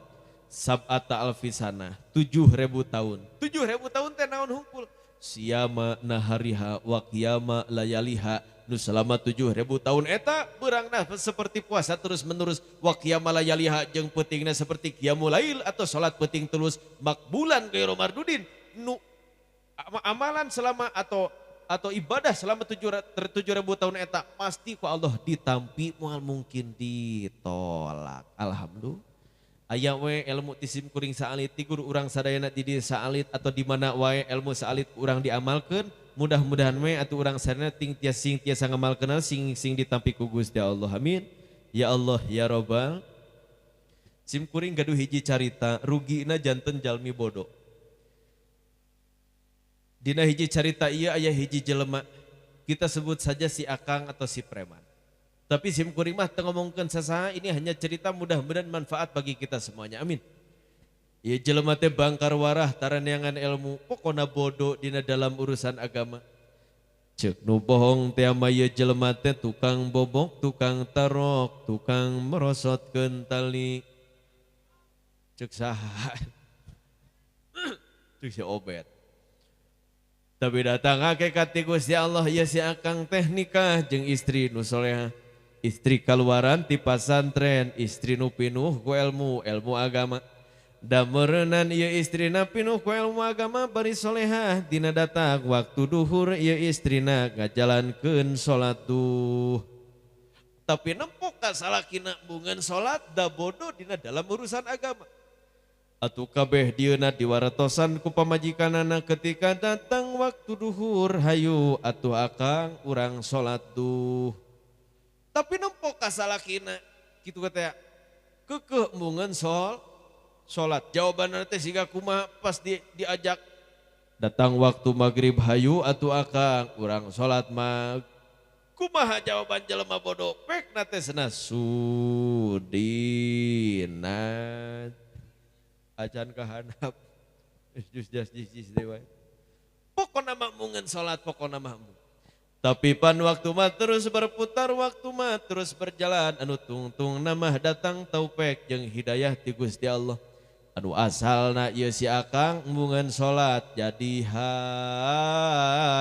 [SPEAKER 1] Sab'ata alfisana, 7.000 tahun. 7.000 tahun teh naon hungkul? Siyama nahariha wa qiyama layaliha. Nu selama 7.000 tahun eta beurangna seperti puasa terus menerus, wa qiyama layaliha jeung peutingna seperti qiyamul lail atau salat peuting terus makbulan ghairu mardudin. Nu amalan selama atau ibadah selama 7.000 tahun eta pasti ku Allah ditampi moal mungkin ditolak. Alhamdulillah. Aya we ilmu ti sim kuring saalit ti guru urang sadayana di dieu saalit atau di mana wae ilmu saalit urang diamalkeun, mudah-mudahan we atuh urang sadayana ting tiasa sing tiasa ngamalkeun sing sing ditampi ku Gusti Allah. Amin. Ya Allah ya Robbal. Sim kuring gaduh hiji carita rugina janten jalmi bodoh. Dina hiji carita ieu aya hiji jelema, kita sebut saja si Akang atau si preman. Tapi sim kuring mah teu ngomongkeun sasaha, ini hanya cerita mudah-mudahan manfaat bagi kita semuanya. Amin. Ieu jelema teh bangkar warah taraneangan ilmu, pokona bodoh dina dalam urusan agama. Ceuk nu bohong teh ama ieu jelema teh tukang bobok, tukang tarok, tukang merosotkeun tali. Ceuk saha? Ceuk si Obet. Tapi datang hakikat ti Gusti Allah ieu si Akang teh nikah jeung istri nu soleha. Istri kaluaran ti pasantren, istri nu pinuh ku ilmu, ilmu agama. Da meureunan ieu istrina pinuh ku ilmu agama bari solehah, dina datang waktu duhur ieu istrina ngajalankeun salat duh. Tapi nempok ka salakina bungeun salat da bodoh dina dalam urusan agama. Atuh kabeh dieuna diwaratosan ku pamajikanana ketika datang waktu duhur, hayu atuh Akang urang salat duh. Tapi nempok ka salakina kitu teh keukeuh embungeun salat. Jawabanna teh siga kumaha pas diajak datang waktu maghrib, hayu atuh Akang urang salat mag. Kumaha jawaban jelema bodoh? Pekna teh cenah sudina acan kahanap jus jas jis jis deui wae. Pokona mah embungeun salat, pokona mah embung. Tapi pan waktu mah terus berputar, waktu mah terus berjalan, anu tungtung namah datang taufik jeung hidayah ti Gusti Allah. Anu asalna ieu si Akang embungeun salat jadi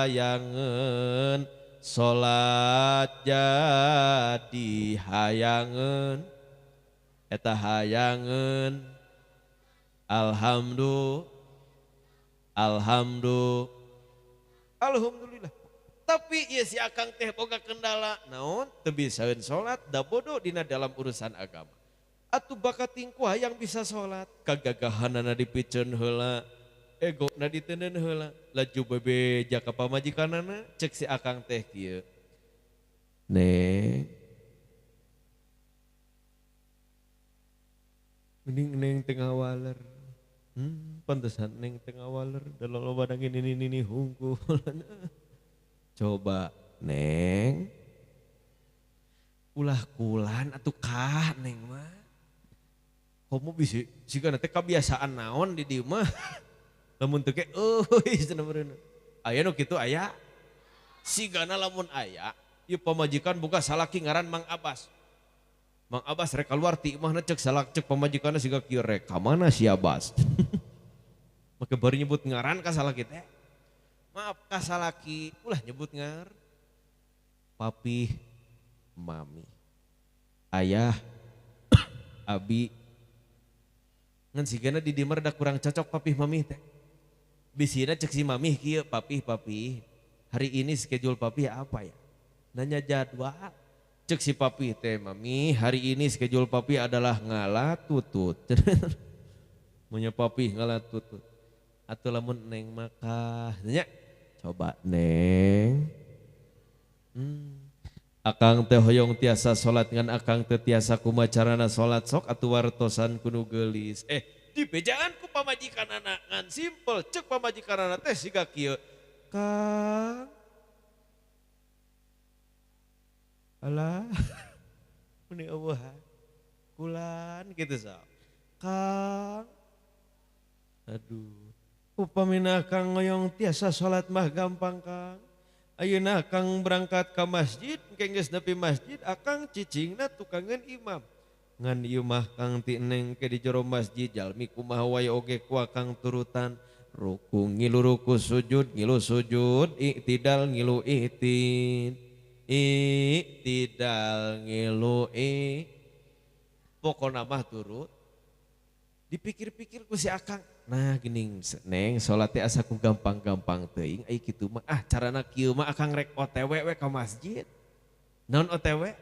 [SPEAKER 1] hayangeun, salat jadi hayangeun, eta hayangeun. Alhamdulillah, alhamdulillah, alhamdulillah. Tapi ieu si Akang teh boga kendala naon? Teu bisaeun salat da bodoh dina dalam urusan agama. Atuh bakat tingkuah yang bisa salat, kagagahanana dipiceun heula, egona diteundeun heula, laju bebeja ka pamajikanana, cek si Akang teh kieu. Neng, mending neng tengah waler. Pantesan neng tengah waler, dalam loba dangin ini hungkul. Coba neng, ulah kulan atuh kah neng mah. Komo bisi siga teh kabiasaan naon di dieu mah. Lamun teu ge euy cenah meureun. Aya nu kitu aya. Sigana lamun aya, ieu pamajikan buka salaki ngaran Mang Abbas. Mang Abbas rek keluar ti imahna cek salak cek pamajikanna siga kieu rek ka mana si Abbas. Make bari nyebut ngaran ka salaki teh. Maaf ka salaki ulah nyebut ngar. Papi, mami, ayah, abi. Ngan sigana di dieu mah rada kurang cocok papih mami teh. Bisina cek si mami kieu, papih papih, hari ini schedule papih apa ya? Nanya jadwal. Cek si papih teh, mami hari ini schedule papih adalah ngala tutut. Maunya papih ngala tutut. Atau lamun neng makah, nanya, coba neng. Akang teh hoyong tiasa salat ngan akang teh tiasa kumaha carana salat sok atuh wartosan kudu geulis. Di bejaan ku pamajikanana ngan simpel cek pamajikanana teh siga kieu. Kang alah meni eueuh kulan kitu sok. Kang aduh upamina kang ngoyong tiasa salat mah gampang Kang. Ayeuna akang berangkat ka masjid, engke geus nepi masjid akang cicingna tukangeun imam. Ngan ieu mah kang ti neng ke di jero masjid jalmi kumaha wae oge ku akang turutan. Ruku ngilu ruku sujud ngilu sujud iktidal ngilu iktid iktidal ngilu i pokona mah turut. Dipikir-pikir ku si akang, nah geuning neng salat teh asa ku gampang-gampang teuing ai kitu mah ah carana kieu mah akang rek OTW we ka masjid. Naon OTW?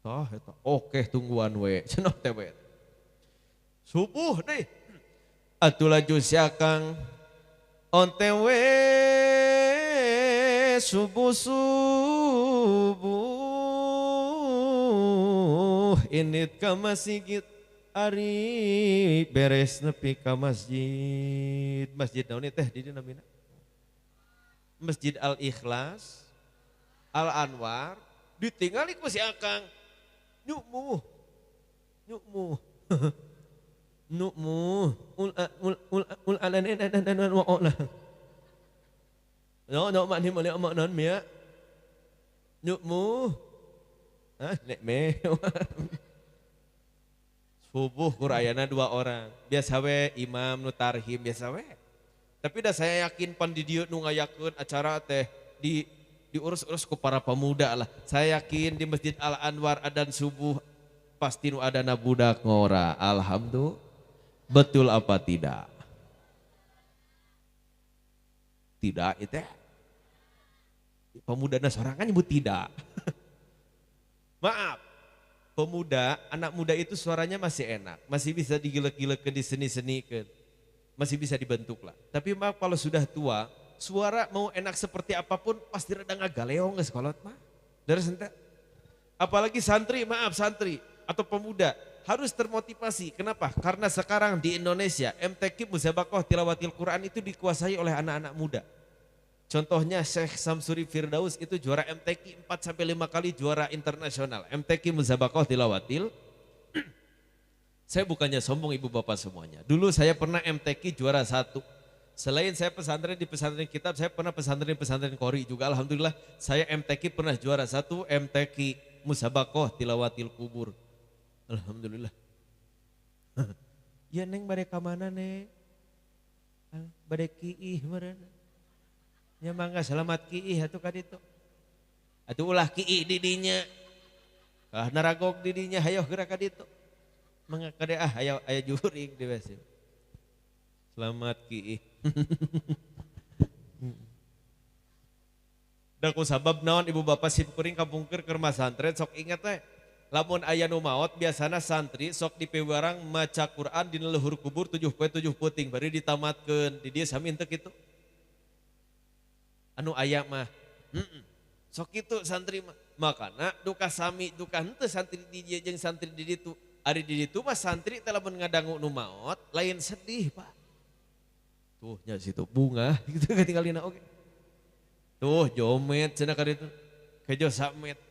[SPEAKER 1] Toh eta oke tungguan we cenah OTW. Subuh deh. Atuh laju si akang OTW subuh-subuh init ka masjid ari beres nepi ka masjid. Masjid naon teh di dieu namina? Masjid Al Ikhlas, Al Anwar, ditingali ku si akang. Nyukmu. Nyukmu. Nyukmu. Ul ul ul ul alan an wa ola. No no mak ni boleh mak non mia. Nyukmu. Hah, nek me. Subuh kurayana 2 orang. Biasa we imam nu tarhim biasa we. Tapi dah saya yakin pan di dieu nu ngayakeun acara teh di diurus-urus ku para pemuda lah. Saya yakin di Masjid Al Anwar adan subuh pasti nu adana budak ngora. Alhamdulillah. Betul apa tidak? Tidak itu. Pemudana sorangan nyebut tidak. Maaf. Pemuda, anak muda itu suaranya masih enak, masih bisa digilek-gilekeun, diseni-senikeun, masih bisa dibentuk lah. Tapi maaf kalau sudah tua, suara mau enak seperti apapun pasti rada ngagaleong geus kolot mah. Deres henteu. Apalagi santri, maaf santri atau pemuda harus termotivasi. Kenapa? Karena sekarang di Indonesia MTQ Musabakoh Tilawatil Quran itu dikuasai oleh anak-anak muda. Contohnya Syekh Samsuri Firdaus itu juara MTQ 4-5 kali juara internasional. MTQ Musabakoh Tilawatil. Saya bukannya sombong ibu bapak semuanya. Dulu saya pernah MTQ juara 1. Selain saya pesantren di pesantren kitab, saya pernah pesantren di pesantren kori juga. Alhamdulillah saya MTQ pernah juara 1 MTQ Musabakoh Tilawatil Kubur. Alhamdulillah. Ya neng bade ka mana neng? Bade kiih meureun. Nya mangga selamat kiih atuh ka ditu. Atuh ulah kiih di dinya. Kalah naragog di dinya hayoh geura ka ditu. Mangga kade ah aya aya juring di besi. Selamat kiih. Da ku sabab naon ibu bapak simkuring kapungkur keur masantren sok inget teh. Lamun aya nu maot biasana santri sok dipiwarang maca Quran dina luhur kubur 7 poe 7 peuting bari ditamatkeun. Di dieu sami henteu kitu. Anu aya mah sok kitu santri mah. Makana duka sami duka henteu santri di dieu jeung santri di ditu. Ari di ditu mah santri teh lamun ngadangu nu maot lain sedih Pak. Tuh nya situ bunga gitu katinggalina oge. Tuh jomet cenah ka ditu. Kejo samet.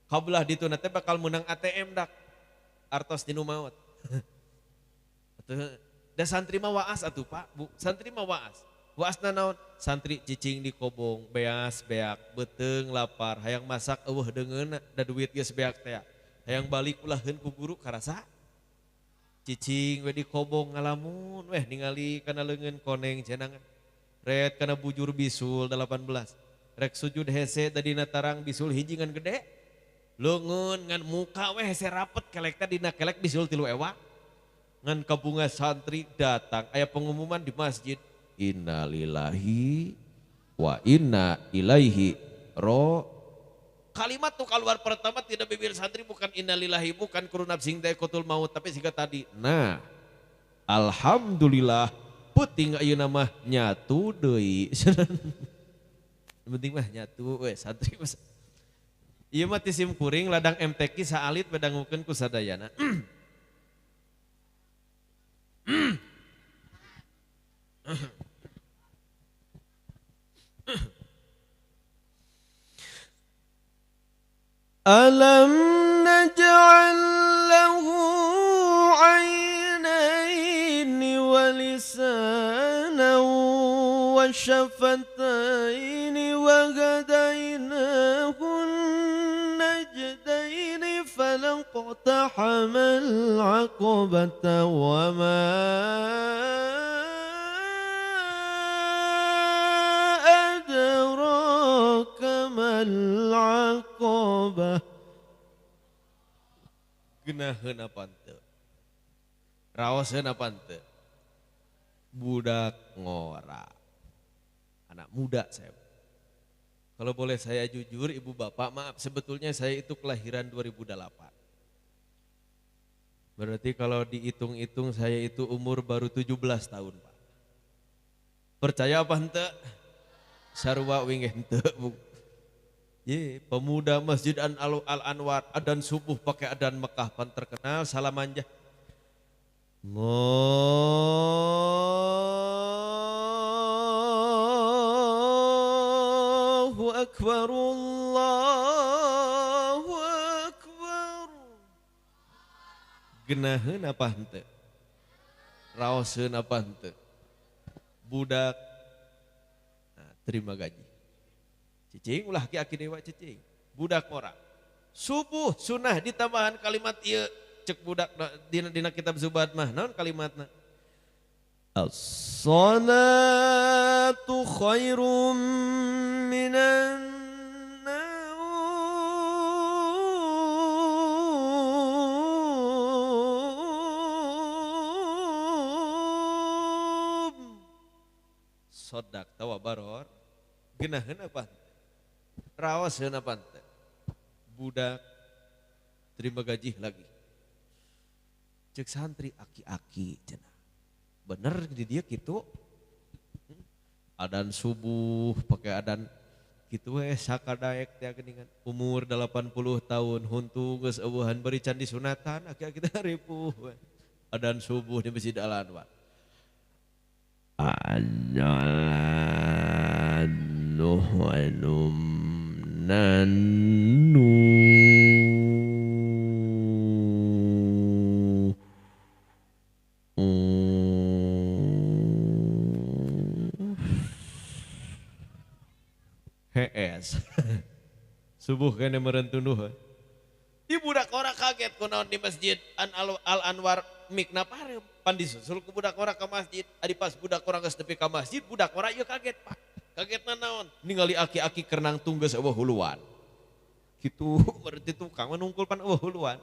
[SPEAKER 1] Kabelah ditu na teh bakal menang ATM dak. Artos di nu maot. Atuh Da santri mah waas atuh Pak, Bu, santri mah waas. Waasna naon? Santri cicing di kobong, beas beak, beuteung lapar, hayang masak eueuh deungeunna, da duit geus beak teh. Hayang balik ulaheun ku guru karasa. Cicing we di kobong ngalamun weh ningali kana leungeun koneng cenangan. Ret kana bujur bisul 18. Rek sujud hese tadina tarang bisul hiji ngan gede. Leungeun ngan muka weh hese rapet kelek teh dina kelek bisul 3 ewa. Ngan kabunga santri datang aya pengumuman di masjid. Innalillahi wa inna ilaihi ro. Kalimat tuh keluar pertama tidak bibir santri bukan innalillahi, bukan kullu nafsin dha'iqatul maut, tapi siga tadi. Nah, alhamdulillah puting ayeuna mah nyatu deui. Penting mah nyatu we santri mah. Ieu mah ti sim kuring ladang MTQ saalit bedangukeun ku sadayana. Alam naj'al lahu 'ainaini wa lisanan wa syafataini wa hadainahu najdaini falaqtahamal 'aqabata wa ma adraka mal 'aqabah. Geunaheun apa henteu? Raoseun apa henteu? Budak ngora. Anak muda saya. Kalau boleh saya jujur ibu bapak maaf, sebetulnya saya itu kelahiran 2008. Berarti kalau dihitung-hitung saya itu umur baru 17 tahun Pak. Percaya apa henteu? Sarua winggeh henteu Bu. Ye, pemuda Masjid Al Anwar adan subuh pakai adan Mekah pan terkenal salamanja. Allahu akbar, Allahu akbar. Geunaheun apa henteu? Raoseun apa henteu? Budak nah, terima gaji. Cicing ulah aki-aki dewa cicing. Budak ora. Subuh sunah ditambahan kalimat ieu cek budak dina kitab Zubat mah naon kalimatna? As-salatu khairum minan naum. Sodak tawa baror. Geunaheun apa? Raoseun apa henteu? Budak terima gaji lagi. Cek santri aki-aki cenah. Bener di dia gitu. Adan subuh pakai adan kitu we sakadaek teh geuningan. Umur 80 tahun huntu geus eueuhan bari can disunatan aki-aki teh ripuh we. Adan subuh di Masjid Al Anwar. Nanu HS subuh kene merentunuh. Di budak ora kaget kunaon di Masjid Al Anwar mikna pareup pan disusul ku budak ora ka masjid. Ari pas budak ora geus nepi ka masjid budak ora ieu kaget Pak. Kagetna naon? Ningali aki-aki keur nangtung geus eueuh huluan. Kitu berarti tukang mah nungkul pan eueuh huluan.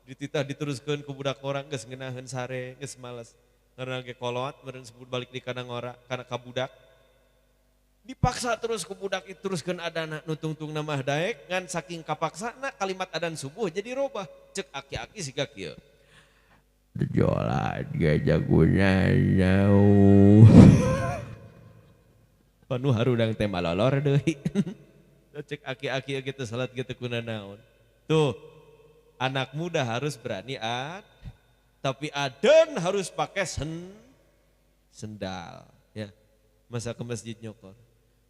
[SPEAKER 1] Dititah diteruskeun ku budak orang geus ngeunaheun sare, geus males. Ngaranna ge kolot meureun sebut balik di kana ngora, kana ka budak. Dipaksa terus ku budak itu teruskeun adana nu tungtungna mah daek ngan saking kapaksana kalimat adan subuh jadi robah. Cek aki-aki siga kieu. Jolan ge jaguna jauh. Panu harudang teh malolor deui. Cek aki-aki gitu salat gitu kuna naon. Tuh, anak muda harus berani ad, tapi adan harus pakai sendal ya. Masa ke masjid nyokor.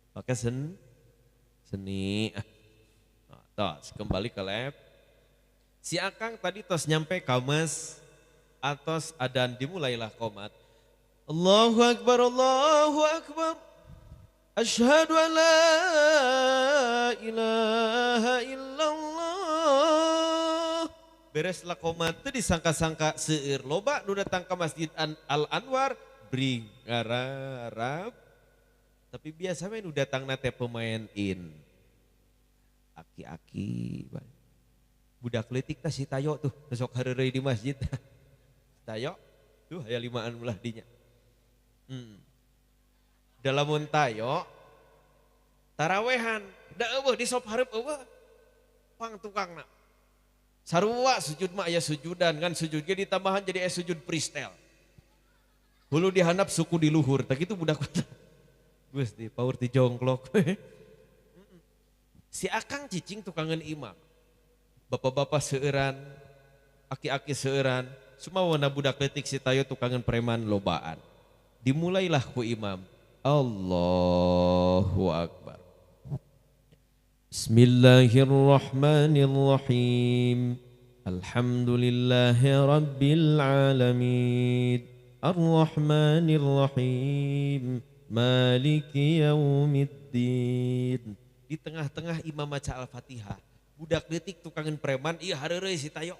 [SPEAKER 1] Pakai seni. Nah, tos kembali ke lab. Si Akang tadi tos nyampe kamas atos adan dimulailah komat. Allahu akbar, Allahu akbar. Asyhadu an la ilaha illallah. Beres lakomat teu disangka-sangka seueur loba nu datang ka Masjid Al Anwar bring ngararap. Tapi biasa we nu datangna teh pemain in. Aki-aki budak leutik tah si Tayo tuh sok hareureuy di masjid. Tayo tuh aya limaan belah dinya. Dalamun Tayo tarawehan da eueuh di sop hareup eueuh pang tukangna. Sarua sujud mah aya sujudan kan sujud ge ditambahan jadi aya sujud freestyle. Hulu dihandap suku di luhur tah kitu budak. Gusti paur ti jongklok. Si akang cicing tukangan imam. Bapak-bapak seueuran, aki-aki seueuran, sumawana budak leutik si Tayo tukangan preman lobaan. Dimulailah ku imam. Allahu akbar. Bismillahirrahmanirrahim. Alhamdulillahi rabbil alamin. Arrahmanirrahim. Maliki yaumiddin. Di tengah-tengah imam maca Al-Fatihah, budak leutik tukangan preman ieu hareureuy si Tayo.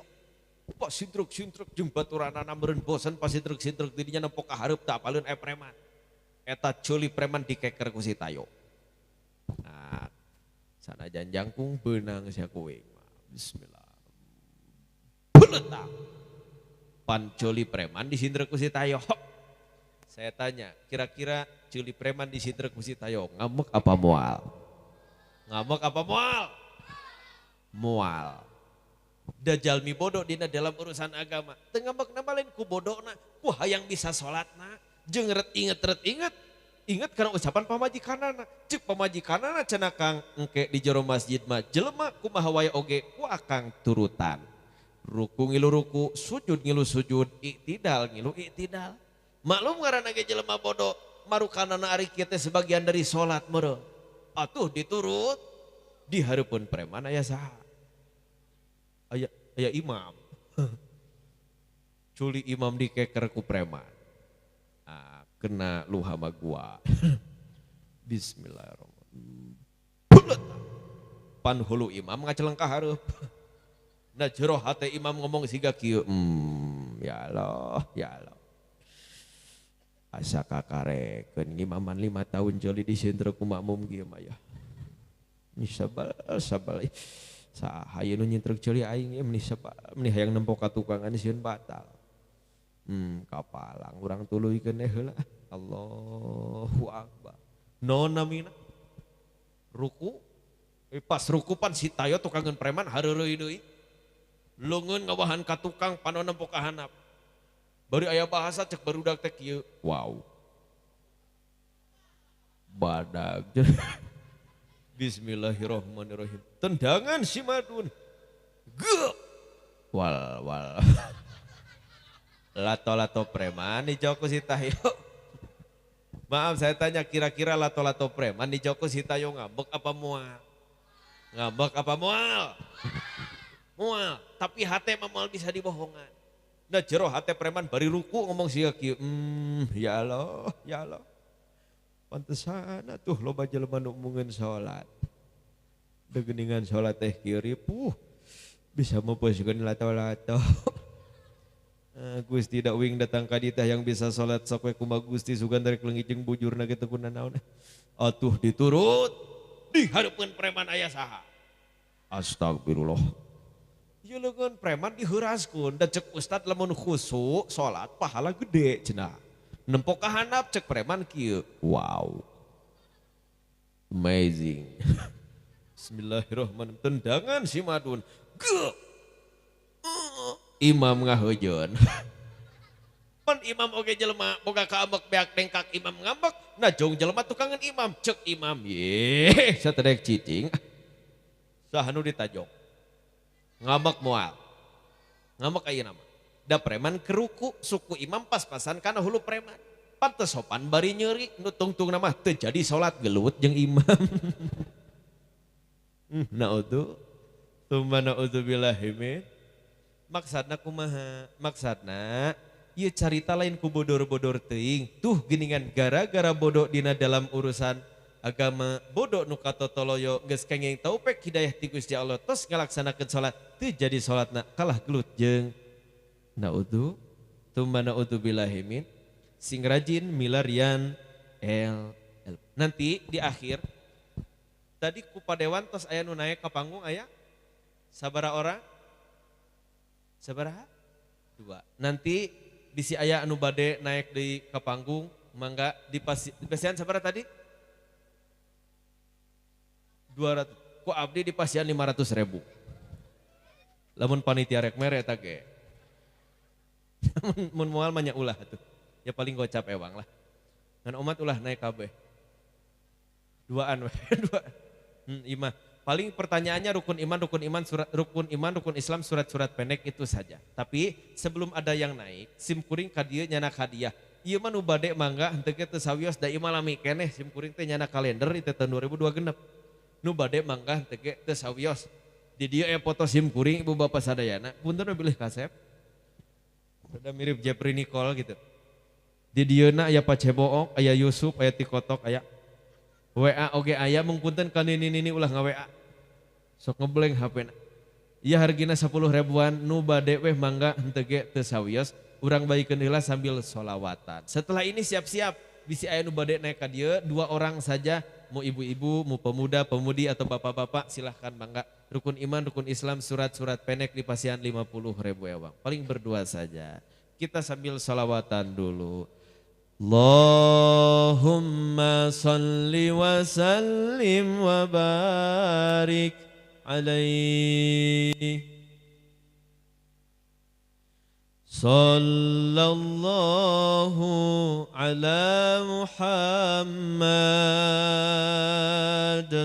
[SPEAKER 1] Pak sintruk-sintruk jeung baturanana meureun bosen pas sintruk-sintruk didinya nempo ka hareup tah apaleun aya preman. Eta ceuli preman dikeker ku si Tayo. Nah, sanajan jangkung beunang sia kuing. Bismillah. Beuletak. Pan ceuli preman disintrek ku si Tayo. Saya tanya, kira-kira ceuli preman disintrek ku si Tayo ngambek apa moal? Ngambek apa moal? Moal. Dajjal mi bodoh dina dalam urusan agama. Teu ngambek na lain ku bodona, ku hayang bisa salatna, jeung ret inget inget karena ucapan pamajikanana. Cek pamajikanana cenah Kang engke di jero masjid mah jelema kumaha wae oge ku akang turutan. Ruku ngilu ruku, sujud ngilu sujud, iktidal ngilu iktidal. Maklum ngaranna ge jelema bodoh, marukanana ari kieu teh sebagian dari salat meureun. Atuh diturut di hareupeun preman aya saha? Aya imam. Culi imam dikeker ku preman. Ah, kena lu hama gua. Bismillahirrahmanirrahim. Pan hulu imam ngaceleng ka hareup. Nah jero hate imam ngomong siga kieu. Ya Allah, ya Allah. Asa kakarekeun ngimaman 5 tahun joli di sintrek ku makmum kieu mah ya. Ni sabal sabal. Saha nu nyintrek ceuli aing ieu meni sabal meni hayang nempo ka tukangan sieun batal. Kapalang urang tuluykeun heula. Allahu akbar. Non namina ruku pas ruku pan si Tayo tukangan preman hareureuy deui. Leungeun ngawahan ka tukang panon nempo ka handap. Bari aya bahasa cek barudak teh kieu. Wow. Badag. Bismillahirrahmanirrahim. Tendangan si Madun. Ge. Wal wal. Lato-lato preman di Joko si Tayo. Maaf saya tanya kira-kira lato-lato preman di Joko si Tayo ngambek apa mual? Ngambek apa mual? Mual, tapi hate mah moal bisa dibohongan. Nah jero hate preman bari ruku ngomong sia kieu. Ya Allah, ya Allah. Pantesan atuh loba jelema nu mungeun salat. Degeningan salat teh kieu ripuh. Bisa meupeuskeun lato-lato. Gusti da uing datang ka dieu teh yang bisa salat sok we kumaha Gusti sugan rek leungit jeung bujurna ge teu kunanaon. Atuh diturut di hareupeun preman aya saha? Astagfirullah. Ieu leungeun preman diheuraskeun da cek ustad lamun khusyuk salat pahala gede cenah. Nempo ka handap cek preman kieu. Wow. Amazing. Bismillahirrahmanirrahim. Tendangan si Madun. Ge. Imam ngaheujeun. Pan imam oge jelema boga kaambek beak dengkak imam ngambek, nah jong jelema tukangan imam cek imam ye satedek cicing. Saha nu ditajong? Ngambek moal. Ngambek ayeuna mah. Da preman keruku suku imam pas-pasan kana hulu preman. Pantes sopan bari nyeri nu tungtungna mah teu jadi salat gelut jeung imam. Naudzu tsumma naudzubillahi min. Maksudna kumaha? Maksudna Ieu carita lain ku bodor-bodor teuing. Tuh geningan gara-gara bodoh dina dalam urusan agama, bodoh nu katotoloyo geus kenging taufik hidayah ti Gusti Allah tos ngalaksanakeun salat teu jadi salatna kalah gelut jeung naudzu tumma naudzu billahi min sing rajin milarian el, el. Nanti di akhir tadi ku padewan tos aya nu naik ka panggung aya sabaraha orang? Sabaraha? 2. Nanti bisi aya anu bade naik di ka panggung mangga di pasian sabaraha tadi? 200. Ku abdi di pasian 500.000. Lamun panitia rek mere eta ge. Mun moal mah nya ulah atuh. Ya paling gocap ewang lah. Ngan umat ulah naik kabeh. Duaan we, dua. Imah. Paling pertanyaannya rukun iman, surat rukun iman, rukun Islam, surat-surat pendek itu saja. Tapi sebelum ada yang naik, sim kuring ka dieu nyanak hadiah. Ieu mah nu bade mangga henteu ge teu sawios da ieu mah lami keneh sim kuring teh nyanak kalender itu tahun 2002 genep. Nu bade mangga henteu ge teu sawios. Di dieu aya foto sim kuring ibu bapak sadayana, punten we bilih kasep. Rada mirip Jeffrey Nicole gitu. Di dieuna aya Pacebook, aya Yusuf, aya Tikotok, aya WA oge aya mung punten ka nini-nini ulah nga-WA. Sok ngebleng HP-na. Ieu hargina 10 ribuan nu bade weh mangga henteu ge teu sawios, urang baikeun heula sambil solawatan. Setelah ini siap-siap bisi aya nu bade naik ka dieu, 2 orang saja, mau ibu-ibu, mau pemuda, pemudi atau bapak-bapak silahkan mangga. Rukun iman, rukun Islam, surat-surat pendek di pasian 50.000 ewang. Paling berdua saja. Kita sambil solawatan dulu. Allahumma salli wa sallim wa barik alaihi. Sallallahu ala Muhammad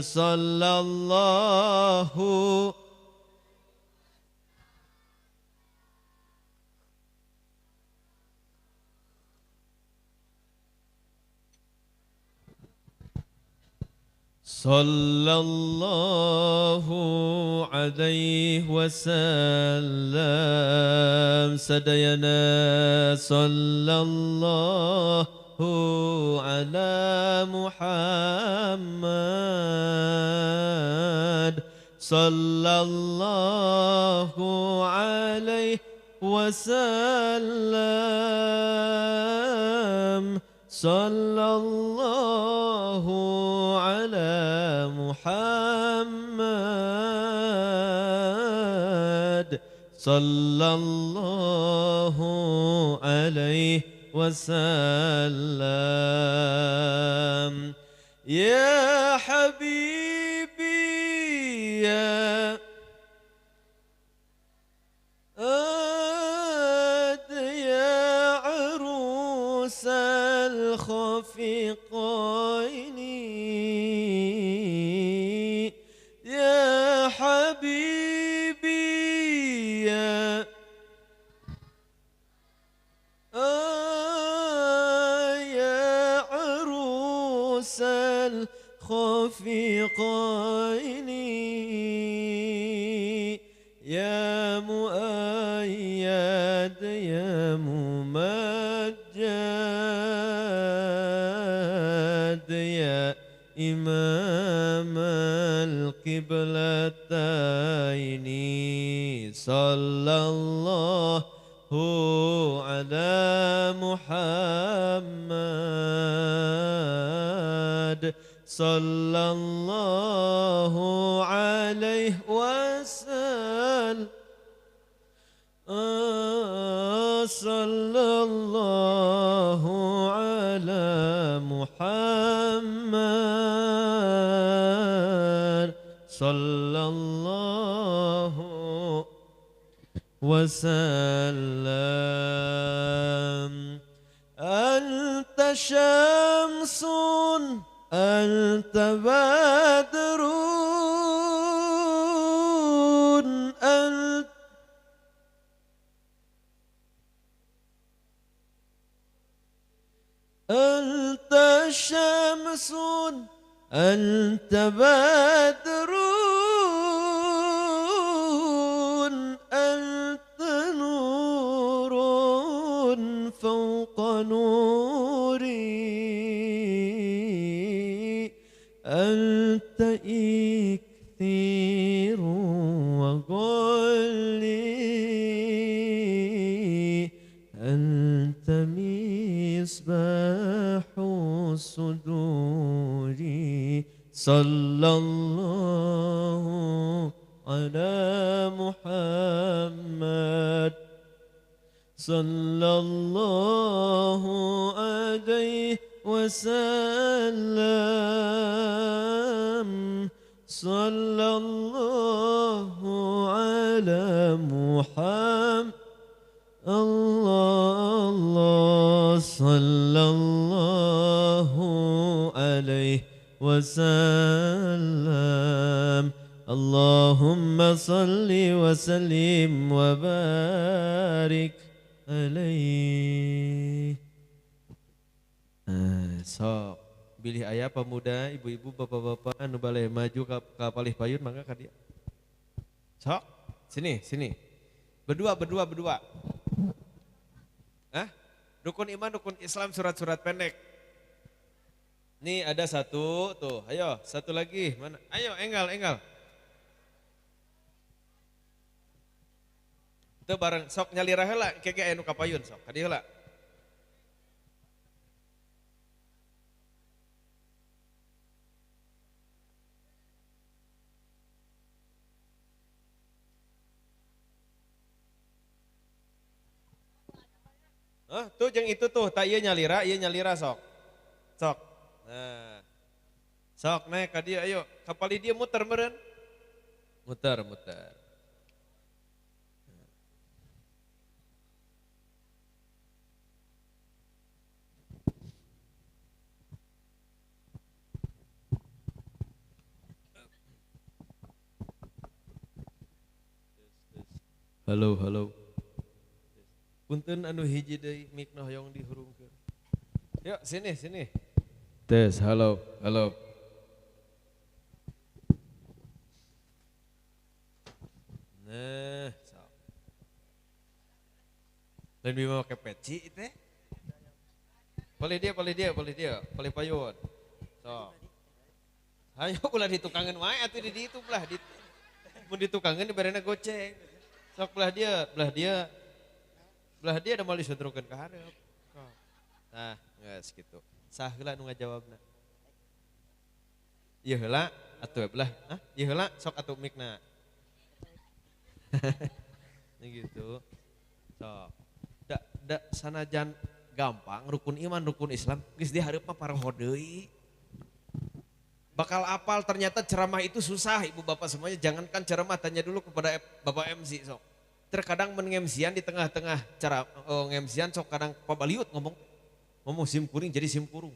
[SPEAKER 1] sallallahu sallallahu alaihi wasallam sadayana sallallahu ala Muhammad sallallahu alaihi wasallam sallallahu ala Muhammad sallallahu alaihi wasallam. Ya habibi ya ad ya arus al-khafiqaini ya habibi ya ya arus al-khafiqaini ya muayyad ya mumajjad ya imam al-qiblataini sallallahu ala Muhammad sallallahu alaihi wasallam sallallahu ala Muhammad sallallahu wasallam. Anta syamsun anta badrun anta syamsun anta badrun anta nurun Sallallahu ala Muhammad. Sallallahu alaihi wasallam. Sallallahu ala Muhammad. Allah Allah sallallahu alaihi wasallam. Allahumma salli wa sallim wa barik alaihi. Sok bilih aya pemuda, ibu-ibu, bapak-bapak anu baleh maju ka palih payun mangga ka dieu. Sok, sini, sini. Berdua, berdua, berdua. Hah? Rukun iman, rukun Islam, surat-surat pendek. Nih ada satu tuh, ayo satu lagi mana? Ayo enggal, enggal. Itu bareng sok nyalira heula kege aya nu kapayun sok ka dieu heula. Hah, tuh jeung itu tuh, tak ieu nyalira sok. Sok. Nah. Sok naik ka dieu ayo, kapali dieu muter meureun. Muter, muter. Halo, halo. Punten anu hiji deui mikna hoyong dihurungkeun. Yuk, sini, sini. Tes, halo, halo. Nah, sok. Lain bima make peci teh. Boleh dia, boleh dia, boleh dia, boleh payun. Sok. Hayo ulah ditukangan wae atuh di ditu belah di. Mun ditukangan dibarena goceng. Sok belah dia, belah dia. Belah dia ada malu disundrukeun ka hareup. Nah, geus kitu. Sah heula nu ngajawabna. Ieu heula atuh belah, hah? Ieu heula sok atuh mikna. Ini gitu. Sok. Da, da sanajan gampang rukun iman, rukun Islam, geus di hareup mah paroho deui. Bakal apal ternyata ceramah itu susah ibu bapak semuanya, jangankan ceramah tanya dulu kepada bapak MC sok. Terkadang men-MC-an di tengah-tengah cara nge-MC-an sok kadang pabaliut ngomong sim kuring jadi sim kurung.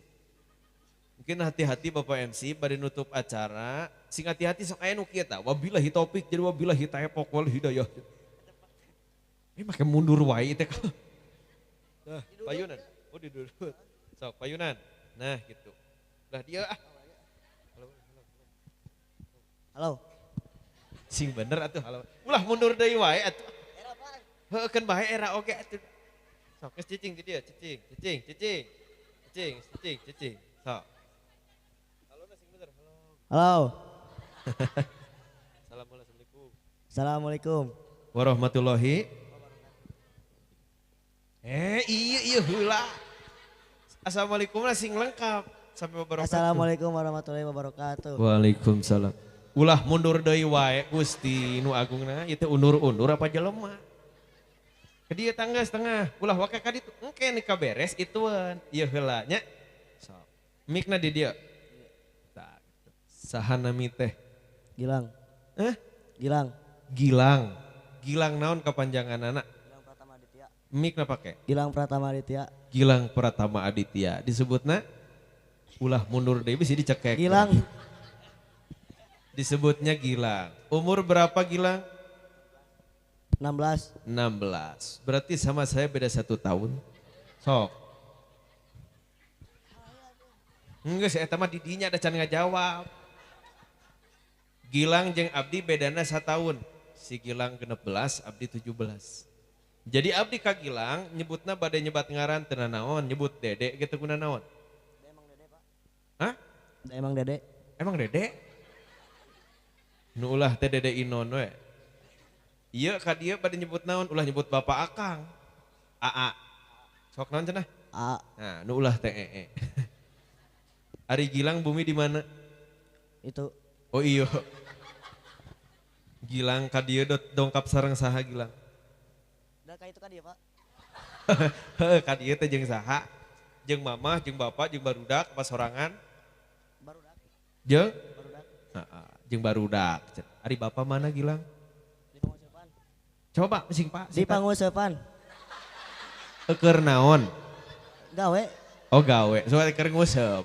[SPEAKER 1] Mungkin hati-hati bapak MC pada nutup acara, sing hati-hati sok aya nu kieu tah, wabillahi taufik jadi wabillahi taufiq wal hidayah. Ini make mundur wae teh. Nah, payunan. Oh didudut. Sok payunan. Nah gitu. Lah dia ah.
[SPEAKER 2] Halo.
[SPEAKER 1] Sing bener atuh halo. Ulah mundur deui wae atuh. Heuh keun bae era oge atuh. Sok geus cicing di dieu, cicing, cicing, cicing. Cicing, cicing, cicing. Sok. Halona sing bener, halo.
[SPEAKER 2] Halo.
[SPEAKER 1] Assalamualaikum.
[SPEAKER 2] Assalamualaikum
[SPEAKER 1] warahmatullahi. Iya iya heula. Assalamualaikum lah sing lengkap sampai wabarakatuh.
[SPEAKER 2] Assalamualaikum warahmatullahi wabarakatuh.
[SPEAKER 1] Waalaikumsalam. Ulah mundur deui wae Gusti nu agungna ieu teh undur-undur apa jelema. Ke dieu tangga setengah, ulah wake ka ditu. Engke ni kaberes ituan. Ieu heula nya. Sok. Mikna di dieu. Tah gitu. Saha nami teh?
[SPEAKER 2] Gilang.
[SPEAKER 1] Hah?
[SPEAKER 2] Gilang.
[SPEAKER 1] Gilang. Gilang naon kapanjanganana?
[SPEAKER 2] Gilang Pratama Aditya.
[SPEAKER 1] Mikna pake?
[SPEAKER 2] Gilang Pratama Aditya.
[SPEAKER 1] Gilang Pratama Aditya. Disebutna ulah mundur deui bisi dicekek.
[SPEAKER 2] Gilang.
[SPEAKER 1] Disebutnya Gilang. Umur berapa Gilang?
[SPEAKER 2] 16.
[SPEAKER 1] 16. Berarti sama saya beda 1 tahun. Sok. Enggak sih, eta mah didinya ada can ngajawab. Gilang jeung abdi bedana 1 tahun. Si Gilang 16, abdi 17. Jadi abdi ka Gilang nyebutna bade nyebat ngaran teu nanaon, nyebut Dede gitu kuna naon.
[SPEAKER 2] Emang Dede, Pak.
[SPEAKER 1] Hah?
[SPEAKER 2] Emang Dede.
[SPEAKER 1] Emang Dede? Nu ulah teh Dede Inon we. Ieu ka dieu bade nyebut naon, ulah nyebut bapak akang. AA. Sok naon cenah?
[SPEAKER 2] A.
[SPEAKER 1] Nah, nu ulah teh ee. Ari Gilang bumi di mana?
[SPEAKER 2] Itu.
[SPEAKER 1] Oh iya. Gilang ka dieu dongkap sareng saha Gilang?
[SPEAKER 2] Da ka itu ka dieu, Pak.
[SPEAKER 1] Heuh, ka dieu teh jeung saha? Jeung mamah, jeung bapak, jeung barudak apa sorangan?
[SPEAKER 2] Barudak.
[SPEAKER 1] Jeung?
[SPEAKER 2] Barudak.
[SPEAKER 1] Heeh, jeung barudak. Ari bapak mana Gilang?
[SPEAKER 2] Di Panguseupan.
[SPEAKER 1] Coba sing Pak.
[SPEAKER 2] Di Panguseupan.
[SPEAKER 1] Keur naon?
[SPEAKER 2] Gawe.
[SPEAKER 1] Oh gawe, soalnya keur nguseup.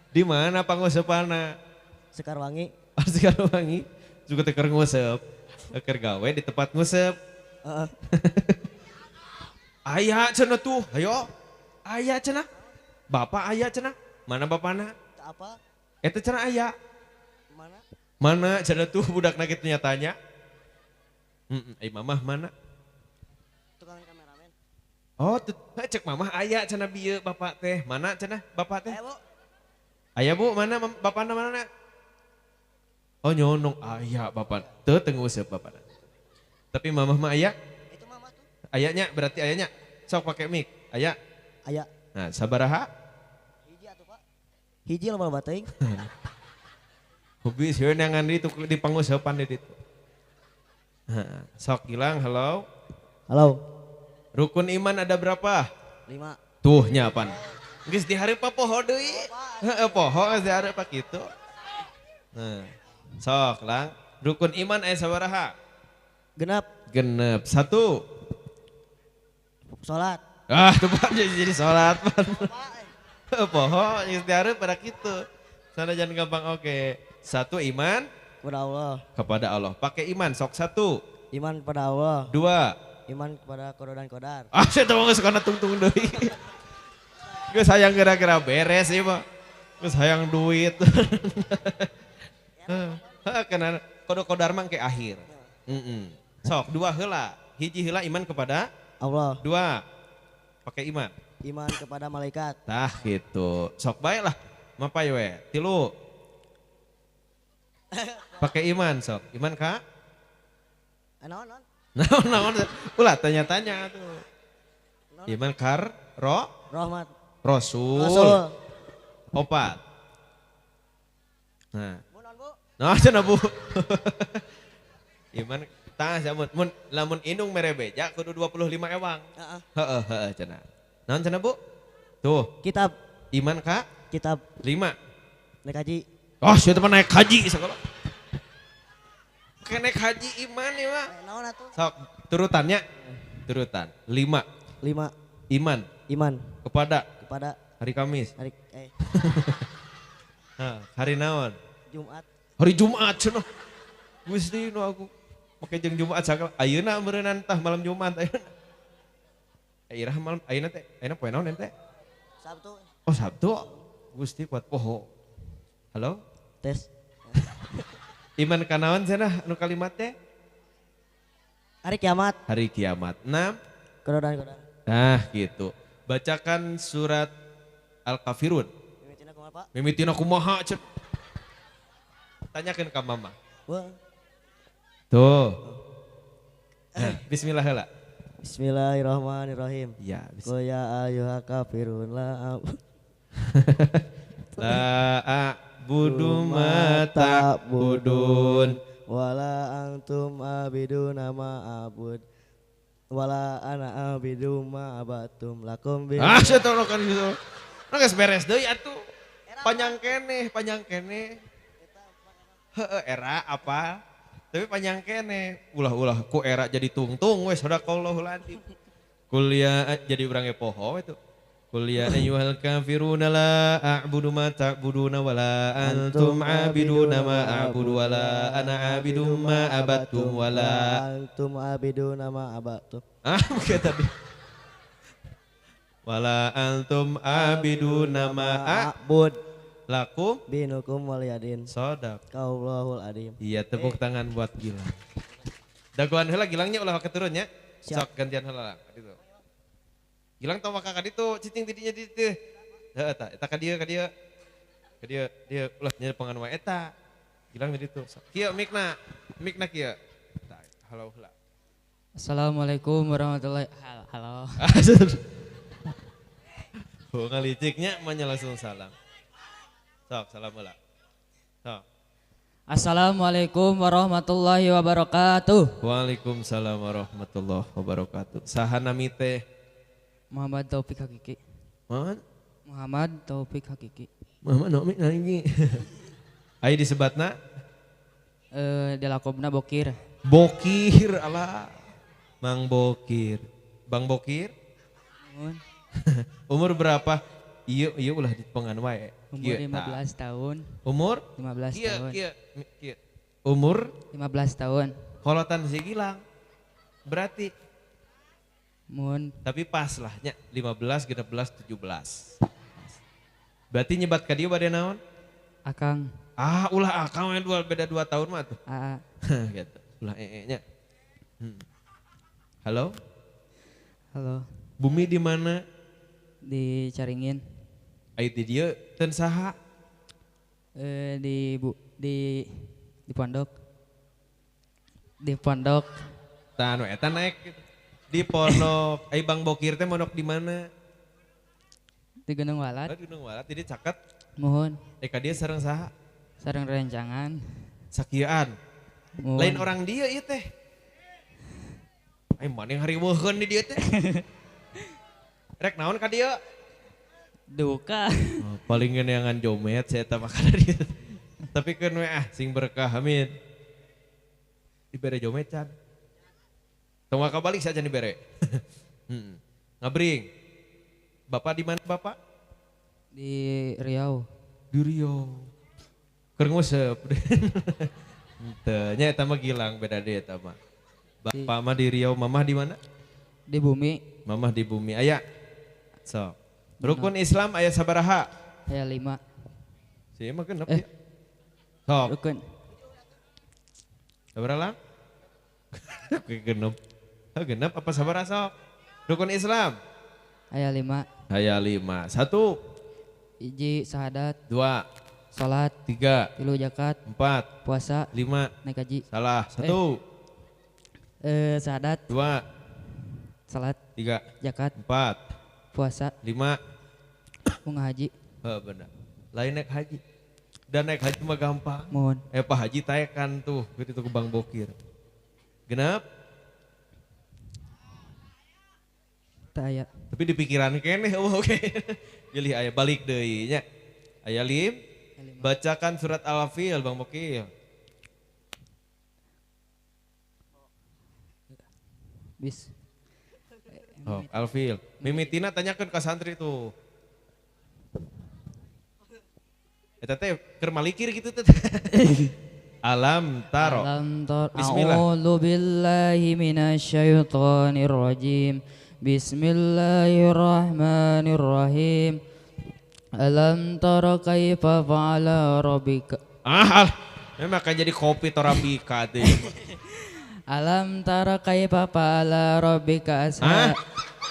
[SPEAKER 1] Di mana Panguseupanna?
[SPEAKER 2] Sekarwangi.
[SPEAKER 1] Oh, Sekarwangi. Juga teh keur nguseup. Keur gawe di tempat nguseup.
[SPEAKER 2] Heeh.
[SPEAKER 1] Aya cenah tuh, ayo. Aya cenah. Bapak aya cenah. Mana bapana?
[SPEAKER 2] Apa?
[SPEAKER 1] Eta cenah aya.
[SPEAKER 2] Mana?
[SPEAKER 1] Mana cenah tuh budakna kitu nya tanya. Heeh, mamah mana?
[SPEAKER 2] Tukang kameramen.
[SPEAKER 1] Oh, cek mamah aya cenah bieu bapak teh. Mana cenah bapak teh?
[SPEAKER 2] Aya, Bu.
[SPEAKER 1] Aya Bu, mana bapana mana? Oh nyonong aya bapak. Teu teu nguseup bapana. Tapi mamah mah aya?
[SPEAKER 2] Itu mamah tuh.
[SPEAKER 1] Ayanya berarti ayanya. Sok pakai mic. Aya.
[SPEAKER 2] Aya.
[SPEAKER 1] Nah, sabaraha?
[SPEAKER 2] Hiji atuh, Pak. Hiji loba teuing.
[SPEAKER 1] Hobi sieun yang ngandri di panguseupan di ditu. Nah, sok Gilang, halo.
[SPEAKER 2] Halo.
[SPEAKER 1] Rukun iman ada berapa?
[SPEAKER 2] 5.
[SPEAKER 1] Tuh nya pan. Geus dihareup poho deui. Heeh, poho geus dihareup kitu. Nah, sok Lang. Rukun iman aya sabaraha?
[SPEAKER 2] Genep.
[SPEAKER 1] Genep. 1.
[SPEAKER 2] Salat.
[SPEAKER 1] Ah, tuh Pak jadi salat. Poho geus dihareup pada kitu. Sana jangan gampang oke. 1 iman
[SPEAKER 2] kepada Allah.
[SPEAKER 1] Kepada Allah. Pakai iman sok 1.
[SPEAKER 2] Iman kepada Allah.
[SPEAKER 1] 2.
[SPEAKER 2] Iman kepada qada dan qadar.
[SPEAKER 1] Ah, saya tahu geus kana tungtung deui. Geus hayang gara-gara beres ieu mah. Geus hayang duit. Heeh, kana qada qadar mah ke akhir. Heeh. Sok 2 heula. Hiji heula iman kepada
[SPEAKER 2] Allah.
[SPEAKER 1] 2. Pakai iman.
[SPEAKER 2] Iman kepada malaikat.
[SPEAKER 1] Tah gitu. Sok bae lah. Mapay we. 3. Pakai iman sok. Iman ka?
[SPEAKER 2] Naon naon?
[SPEAKER 1] Naon naon. Ulah tanya-tanya tuh. Iman kar ro
[SPEAKER 2] rahmat.
[SPEAKER 1] Rasul.
[SPEAKER 2] Rasul.
[SPEAKER 1] 4. Nah.
[SPEAKER 2] Bu naon Bu?
[SPEAKER 1] Nah, cenah Bu. Iman tah mun lamun indung mere beja kudu 25 ewang.
[SPEAKER 2] Heeh.
[SPEAKER 1] Heeh heeh cenah. Naon cenah Bu? Tuh.
[SPEAKER 2] Kitab.
[SPEAKER 1] Iman ka?
[SPEAKER 2] Kitab.
[SPEAKER 1] 5.
[SPEAKER 2] Naik haji.
[SPEAKER 1] Oh, sieu teh naik haji sekolah. Kayak naik haji iman ya mah.
[SPEAKER 2] Naon atuh?
[SPEAKER 1] Sok turutannya. Turutan 5.
[SPEAKER 2] 5.
[SPEAKER 1] Iman.
[SPEAKER 2] Iman.
[SPEAKER 1] Kepada.
[SPEAKER 2] Kepada.
[SPEAKER 1] Hari Kamis.
[SPEAKER 2] Hari
[SPEAKER 1] Nah, hari naon?
[SPEAKER 2] Jumat.
[SPEAKER 1] Hari Jumat cenah. Gusti nu aku make jeung Jumat sagala. Ayeuna meureunnan tah malam Jumat ayeuna. Ayeuna malam ayeuna teh, ayeuna poe naon teh?
[SPEAKER 2] Sabtu.
[SPEAKER 1] Oh, Sabtu. Gusti kuat poho. Halo?
[SPEAKER 2] Tes.
[SPEAKER 1] Iman kanaon cenah anu kalimat teh?
[SPEAKER 2] Hari kiamat.
[SPEAKER 1] Hari kiamat. 6.
[SPEAKER 2] Qada dan qadar.
[SPEAKER 1] Nah, gitu. Bacakan surat Al-Kafirun.
[SPEAKER 2] Mimitina kumaha, Pak?
[SPEAKER 1] Mimitina kumaha cenah. Tanyakeun ka mama.
[SPEAKER 2] Wah.
[SPEAKER 1] Tuh. Nah, bismillah heula.
[SPEAKER 2] Bismillahirrahmanirrahim.
[SPEAKER 1] Ya,
[SPEAKER 2] bismillah. Ya ayyuhal kafirun la
[SPEAKER 1] la a'budu ma ta'budun
[SPEAKER 2] wala antum abiduna ma a'bud wala ana abidu ma abatum lakum bi.
[SPEAKER 1] Ah, saya tahu kan gitu. Nah, geus beres deui atuh. Panjang keneh, panjang keneh. Heeh, era apa? Tapi panjang keneh. Ulah-ulah ku era jadi tungtung we sadaqallahul adzim. Kuliah jadi urang ge poho we tuh. Qul ya ayyuhal kafiruna la a'budu ma ta'buduna wala antum 'abiduna ma a'budu wala ana 'abidum ma abattum wala
[SPEAKER 2] antum 'abiduna ma abattum.
[SPEAKER 1] Ah, kayak tadi. Wala antum 'abiduna ma
[SPEAKER 2] a'bud
[SPEAKER 1] lakum
[SPEAKER 2] dinukum waliyadin.
[SPEAKER 1] Sadaqallahul
[SPEAKER 2] adzim.
[SPEAKER 1] Iya, tepuk tangan buat Gilang. Dagoan heula Gilangnya ulah keturun nya. Sok gantian heula gitu. Gilang tau maka kaditu cicing tidinya di ditu. Heeh eta, eta ka dieu ka dieu. Ka dieu dieu ulah nya pengan wae eta. Gilang di ditu. Kieu mikna, mikna kieu. Tah, halo heula.
[SPEAKER 3] Assalamualaikum warahmatullahi. Halo.
[SPEAKER 1] Oh ngaliciknya mah langsung salam. Sok salam heula. So.
[SPEAKER 3] Assalamualaikum warahmatullahi wabarakatuh.
[SPEAKER 1] Waalaikumsalam warahmatullahi wabarakatuh. Saha nami teh?
[SPEAKER 3] Muhammad Taufik Hakiki.
[SPEAKER 1] Muhammad?
[SPEAKER 3] Muhammad Taufik Hakiki.
[SPEAKER 1] Muhammad Taufik Hakiki. Ayo disebatna?
[SPEAKER 3] Dilakobna Bokir.
[SPEAKER 1] Bokir ala. Mang Bokir. Bang Bokir? Umur berapa? Iya, iya ulah dipengan wae.
[SPEAKER 3] Umur 15 tahun.
[SPEAKER 1] Umur?
[SPEAKER 3] 15 tahun.
[SPEAKER 1] Iya. Umur?
[SPEAKER 3] 15 tahun.
[SPEAKER 1] Kolotan si Gilang. Berarti?
[SPEAKER 3] Mun.
[SPEAKER 1] Tapi pas lah nya 15, 16, 17. Berarti nyebat ka dieu bade naon?
[SPEAKER 3] Akang.
[SPEAKER 1] Ah, ulah akang we beda 2 tahun mah tuh.
[SPEAKER 3] Aa.
[SPEAKER 1] Gitu. Ulah ee nya. Halo?
[SPEAKER 3] Halo.
[SPEAKER 1] Bumi di mana?
[SPEAKER 3] Di Caringin.
[SPEAKER 1] Ayo di dieu ten saha?
[SPEAKER 3] Di pondok. Di pondok.
[SPEAKER 1] Tah anu eta naik gitu. Di pondok. Ayo Bang Bokir teh mondok di mana?
[SPEAKER 3] Di Gunung Walat.
[SPEAKER 1] Oh, di Gunung Walat jadi caket.
[SPEAKER 3] Mohon.
[SPEAKER 1] Ka dieu sareng saha?
[SPEAKER 3] Sareng rencangan.
[SPEAKER 1] Sakieuan. Lain orang dieu ieu teh. Ayo mana yang hariweuheun di dieu teh? Rek naon ka dieu?
[SPEAKER 3] Duka.
[SPEAKER 1] Oh, paling geneangan jomet saya eta mah ka dieu. Tapi keun we ah sing berkah amin. Dibere jomet can. Tong kabalik saja dibere. Ngabring. Bapak di mana Bapak?
[SPEAKER 3] Di Riau.
[SPEAKER 1] Di Riau. Keur nguseup. Henteu nya eta mah Gilang beda deui eta mah. Bapak mah di Riau, mamah di mana?
[SPEAKER 3] Di bumi.
[SPEAKER 1] Mamah di bumi. Aya. So. Rukun Islam aya sabaraha?
[SPEAKER 3] Aya 5.
[SPEAKER 1] Sih mah genep ya. Sok.
[SPEAKER 3] Rukun.
[SPEAKER 1] Sabaraha lang? Genep. Genep apa sabaraha sok? Rukun Islam?
[SPEAKER 3] Aya 5.
[SPEAKER 1] Aya 5. 1.
[SPEAKER 3] Hiji syahadat.
[SPEAKER 1] 2.
[SPEAKER 3] Salat.
[SPEAKER 1] 3.
[SPEAKER 3] 3 zakat.
[SPEAKER 1] 4.
[SPEAKER 3] Puasa.
[SPEAKER 1] 5.
[SPEAKER 3] Naik haji.
[SPEAKER 1] Salah. 1.
[SPEAKER 3] Syahadat.
[SPEAKER 1] 2.
[SPEAKER 3] Salat.
[SPEAKER 1] 3.
[SPEAKER 3] Zakat.
[SPEAKER 1] 4.
[SPEAKER 3] Puasa.
[SPEAKER 1] 5.
[SPEAKER 3] Bunga haji.
[SPEAKER 1] Benar. Lain naik haji. Dan naik haji mah gampang.
[SPEAKER 3] Mohon.
[SPEAKER 1] Pak Haji taekan tuh gitu ke Bang Bokir. Genap?
[SPEAKER 3] Tak aya.
[SPEAKER 1] Tapi di pikiran keneh oh, oke. Pilih aya balik deui nya. Aya lim. Bacakan surat Al-Fil Bang Bokir.
[SPEAKER 3] Bis.
[SPEAKER 1] Oh, Al-Fil. Mimitina tanyakeun ka santri tuh. Eta teh keur malikir gitu teh. Alam taro.
[SPEAKER 3] Alam taro.
[SPEAKER 1] Bismillah.
[SPEAKER 3] A'udzu billahi minasyaitonir rajim. Bismillahirrahmanirrahim. Alam taro kaifa fa'ala rabbika.
[SPEAKER 1] Ah, memang akan jadi kopi torabika teh.
[SPEAKER 3] Alam tara kaifa fa'ala rabbika ashab.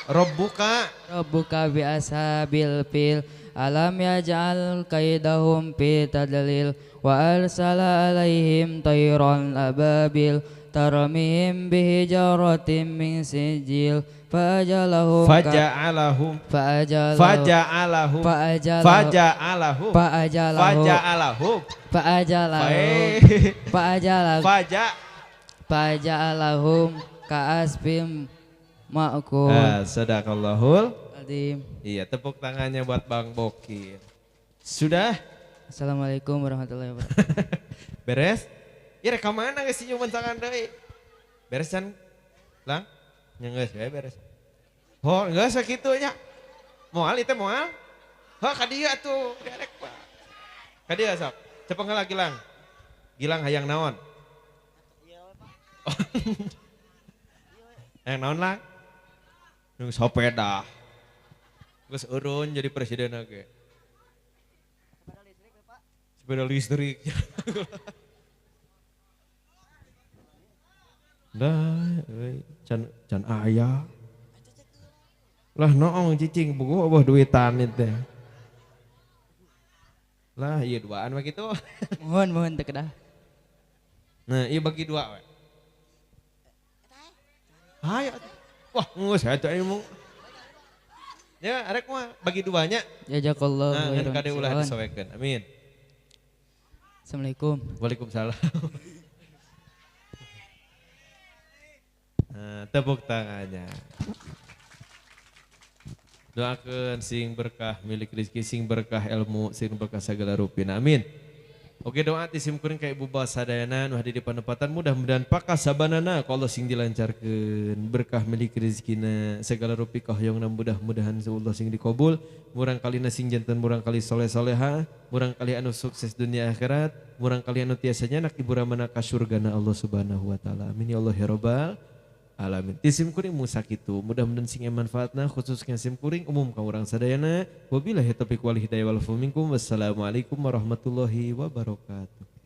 [SPEAKER 1] Rabbuka.
[SPEAKER 3] Rabbuka bi ashabil fil. Alam yaj'al kaidahum fi tadlil wa arsala alaihim tayran ababil tarmihim bihijaratin min sijil fajalahum
[SPEAKER 1] faja'alahum faja'alahum faja'alahum faja'alahum faja'alahum
[SPEAKER 3] faja'alahum ka'asfim ma'kul.
[SPEAKER 1] Sadaqallahul
[SPEAKER 3] azim.
[SPEAKER 1] Iya, tepuk tangannya buat Bang Bokir. Sudah?
[SPEAKER 3] Assalamualaikum warahmatullahi wabarakatuh.
[SPEAKER 1] Beres? Ya rek ka mana geus senyuman tangan deui. Beres can? Lang? Nya geus we beres. Oh, geus sakitu nya. Moal ieu teh moal? Heuh ka dieu atuh, derek Pak. Ka dieu sok. Cepeng heula Gilang. Gilang hayang naon? Hayang naon lang? Nung sepeda. Geus eureun jadi presiden ge. Sepeda listrik. Dah, can can aya. Lah noong cicing buku eueuh duitan teh. Lah ieu duaan mah kitu.
[SPEAKER 3] Mohon mohon teu kedah.
[SPEAKER 1] Nah, ieu bagi dua we. Hayo. Wah, geus eta ilmu. Ya, arek mah bagi duanya.
[SPEAKER 3] Jazakallahu
[SPEAKER 1] khairan. Nah, kade ulah disoekeun. Amin.
[SPEAKER 3] Assalamualaikum.
[SPEAKER 1] Waalaikumsalam. Nah, tepuk tangannya. Doakan sing berkah milik rezeki, sing berkah ilmu, sing berkah segala rupina. Amin. Oke, doa ti sim kuring ka ibu sadayana nu hadir di panempatan, mudah-mudahan pakasabanana ku Allah sing dilancarkeun, berkah milik rezekina, segala rupi kahoyongna mudah-mudahan Allah sing dikabul, murang kalina sing janten murang kali soleh-soleha, murang kali anu sukses dunia akhirat, murang kali anu tiasa nyanak ibu ramana ka surgana Allah Subhanahu wa taala. Amin ya Allah ya rabbal alamin. Ti sim kuring mung sakitu, mudah-mudahan sing manfaatna khususnya sim kuring, umum ka urang sadayana. Wabillahi taufiq wal hidayah wal minkum. Wassalamualaikum warahmatullahi wabarakatuh.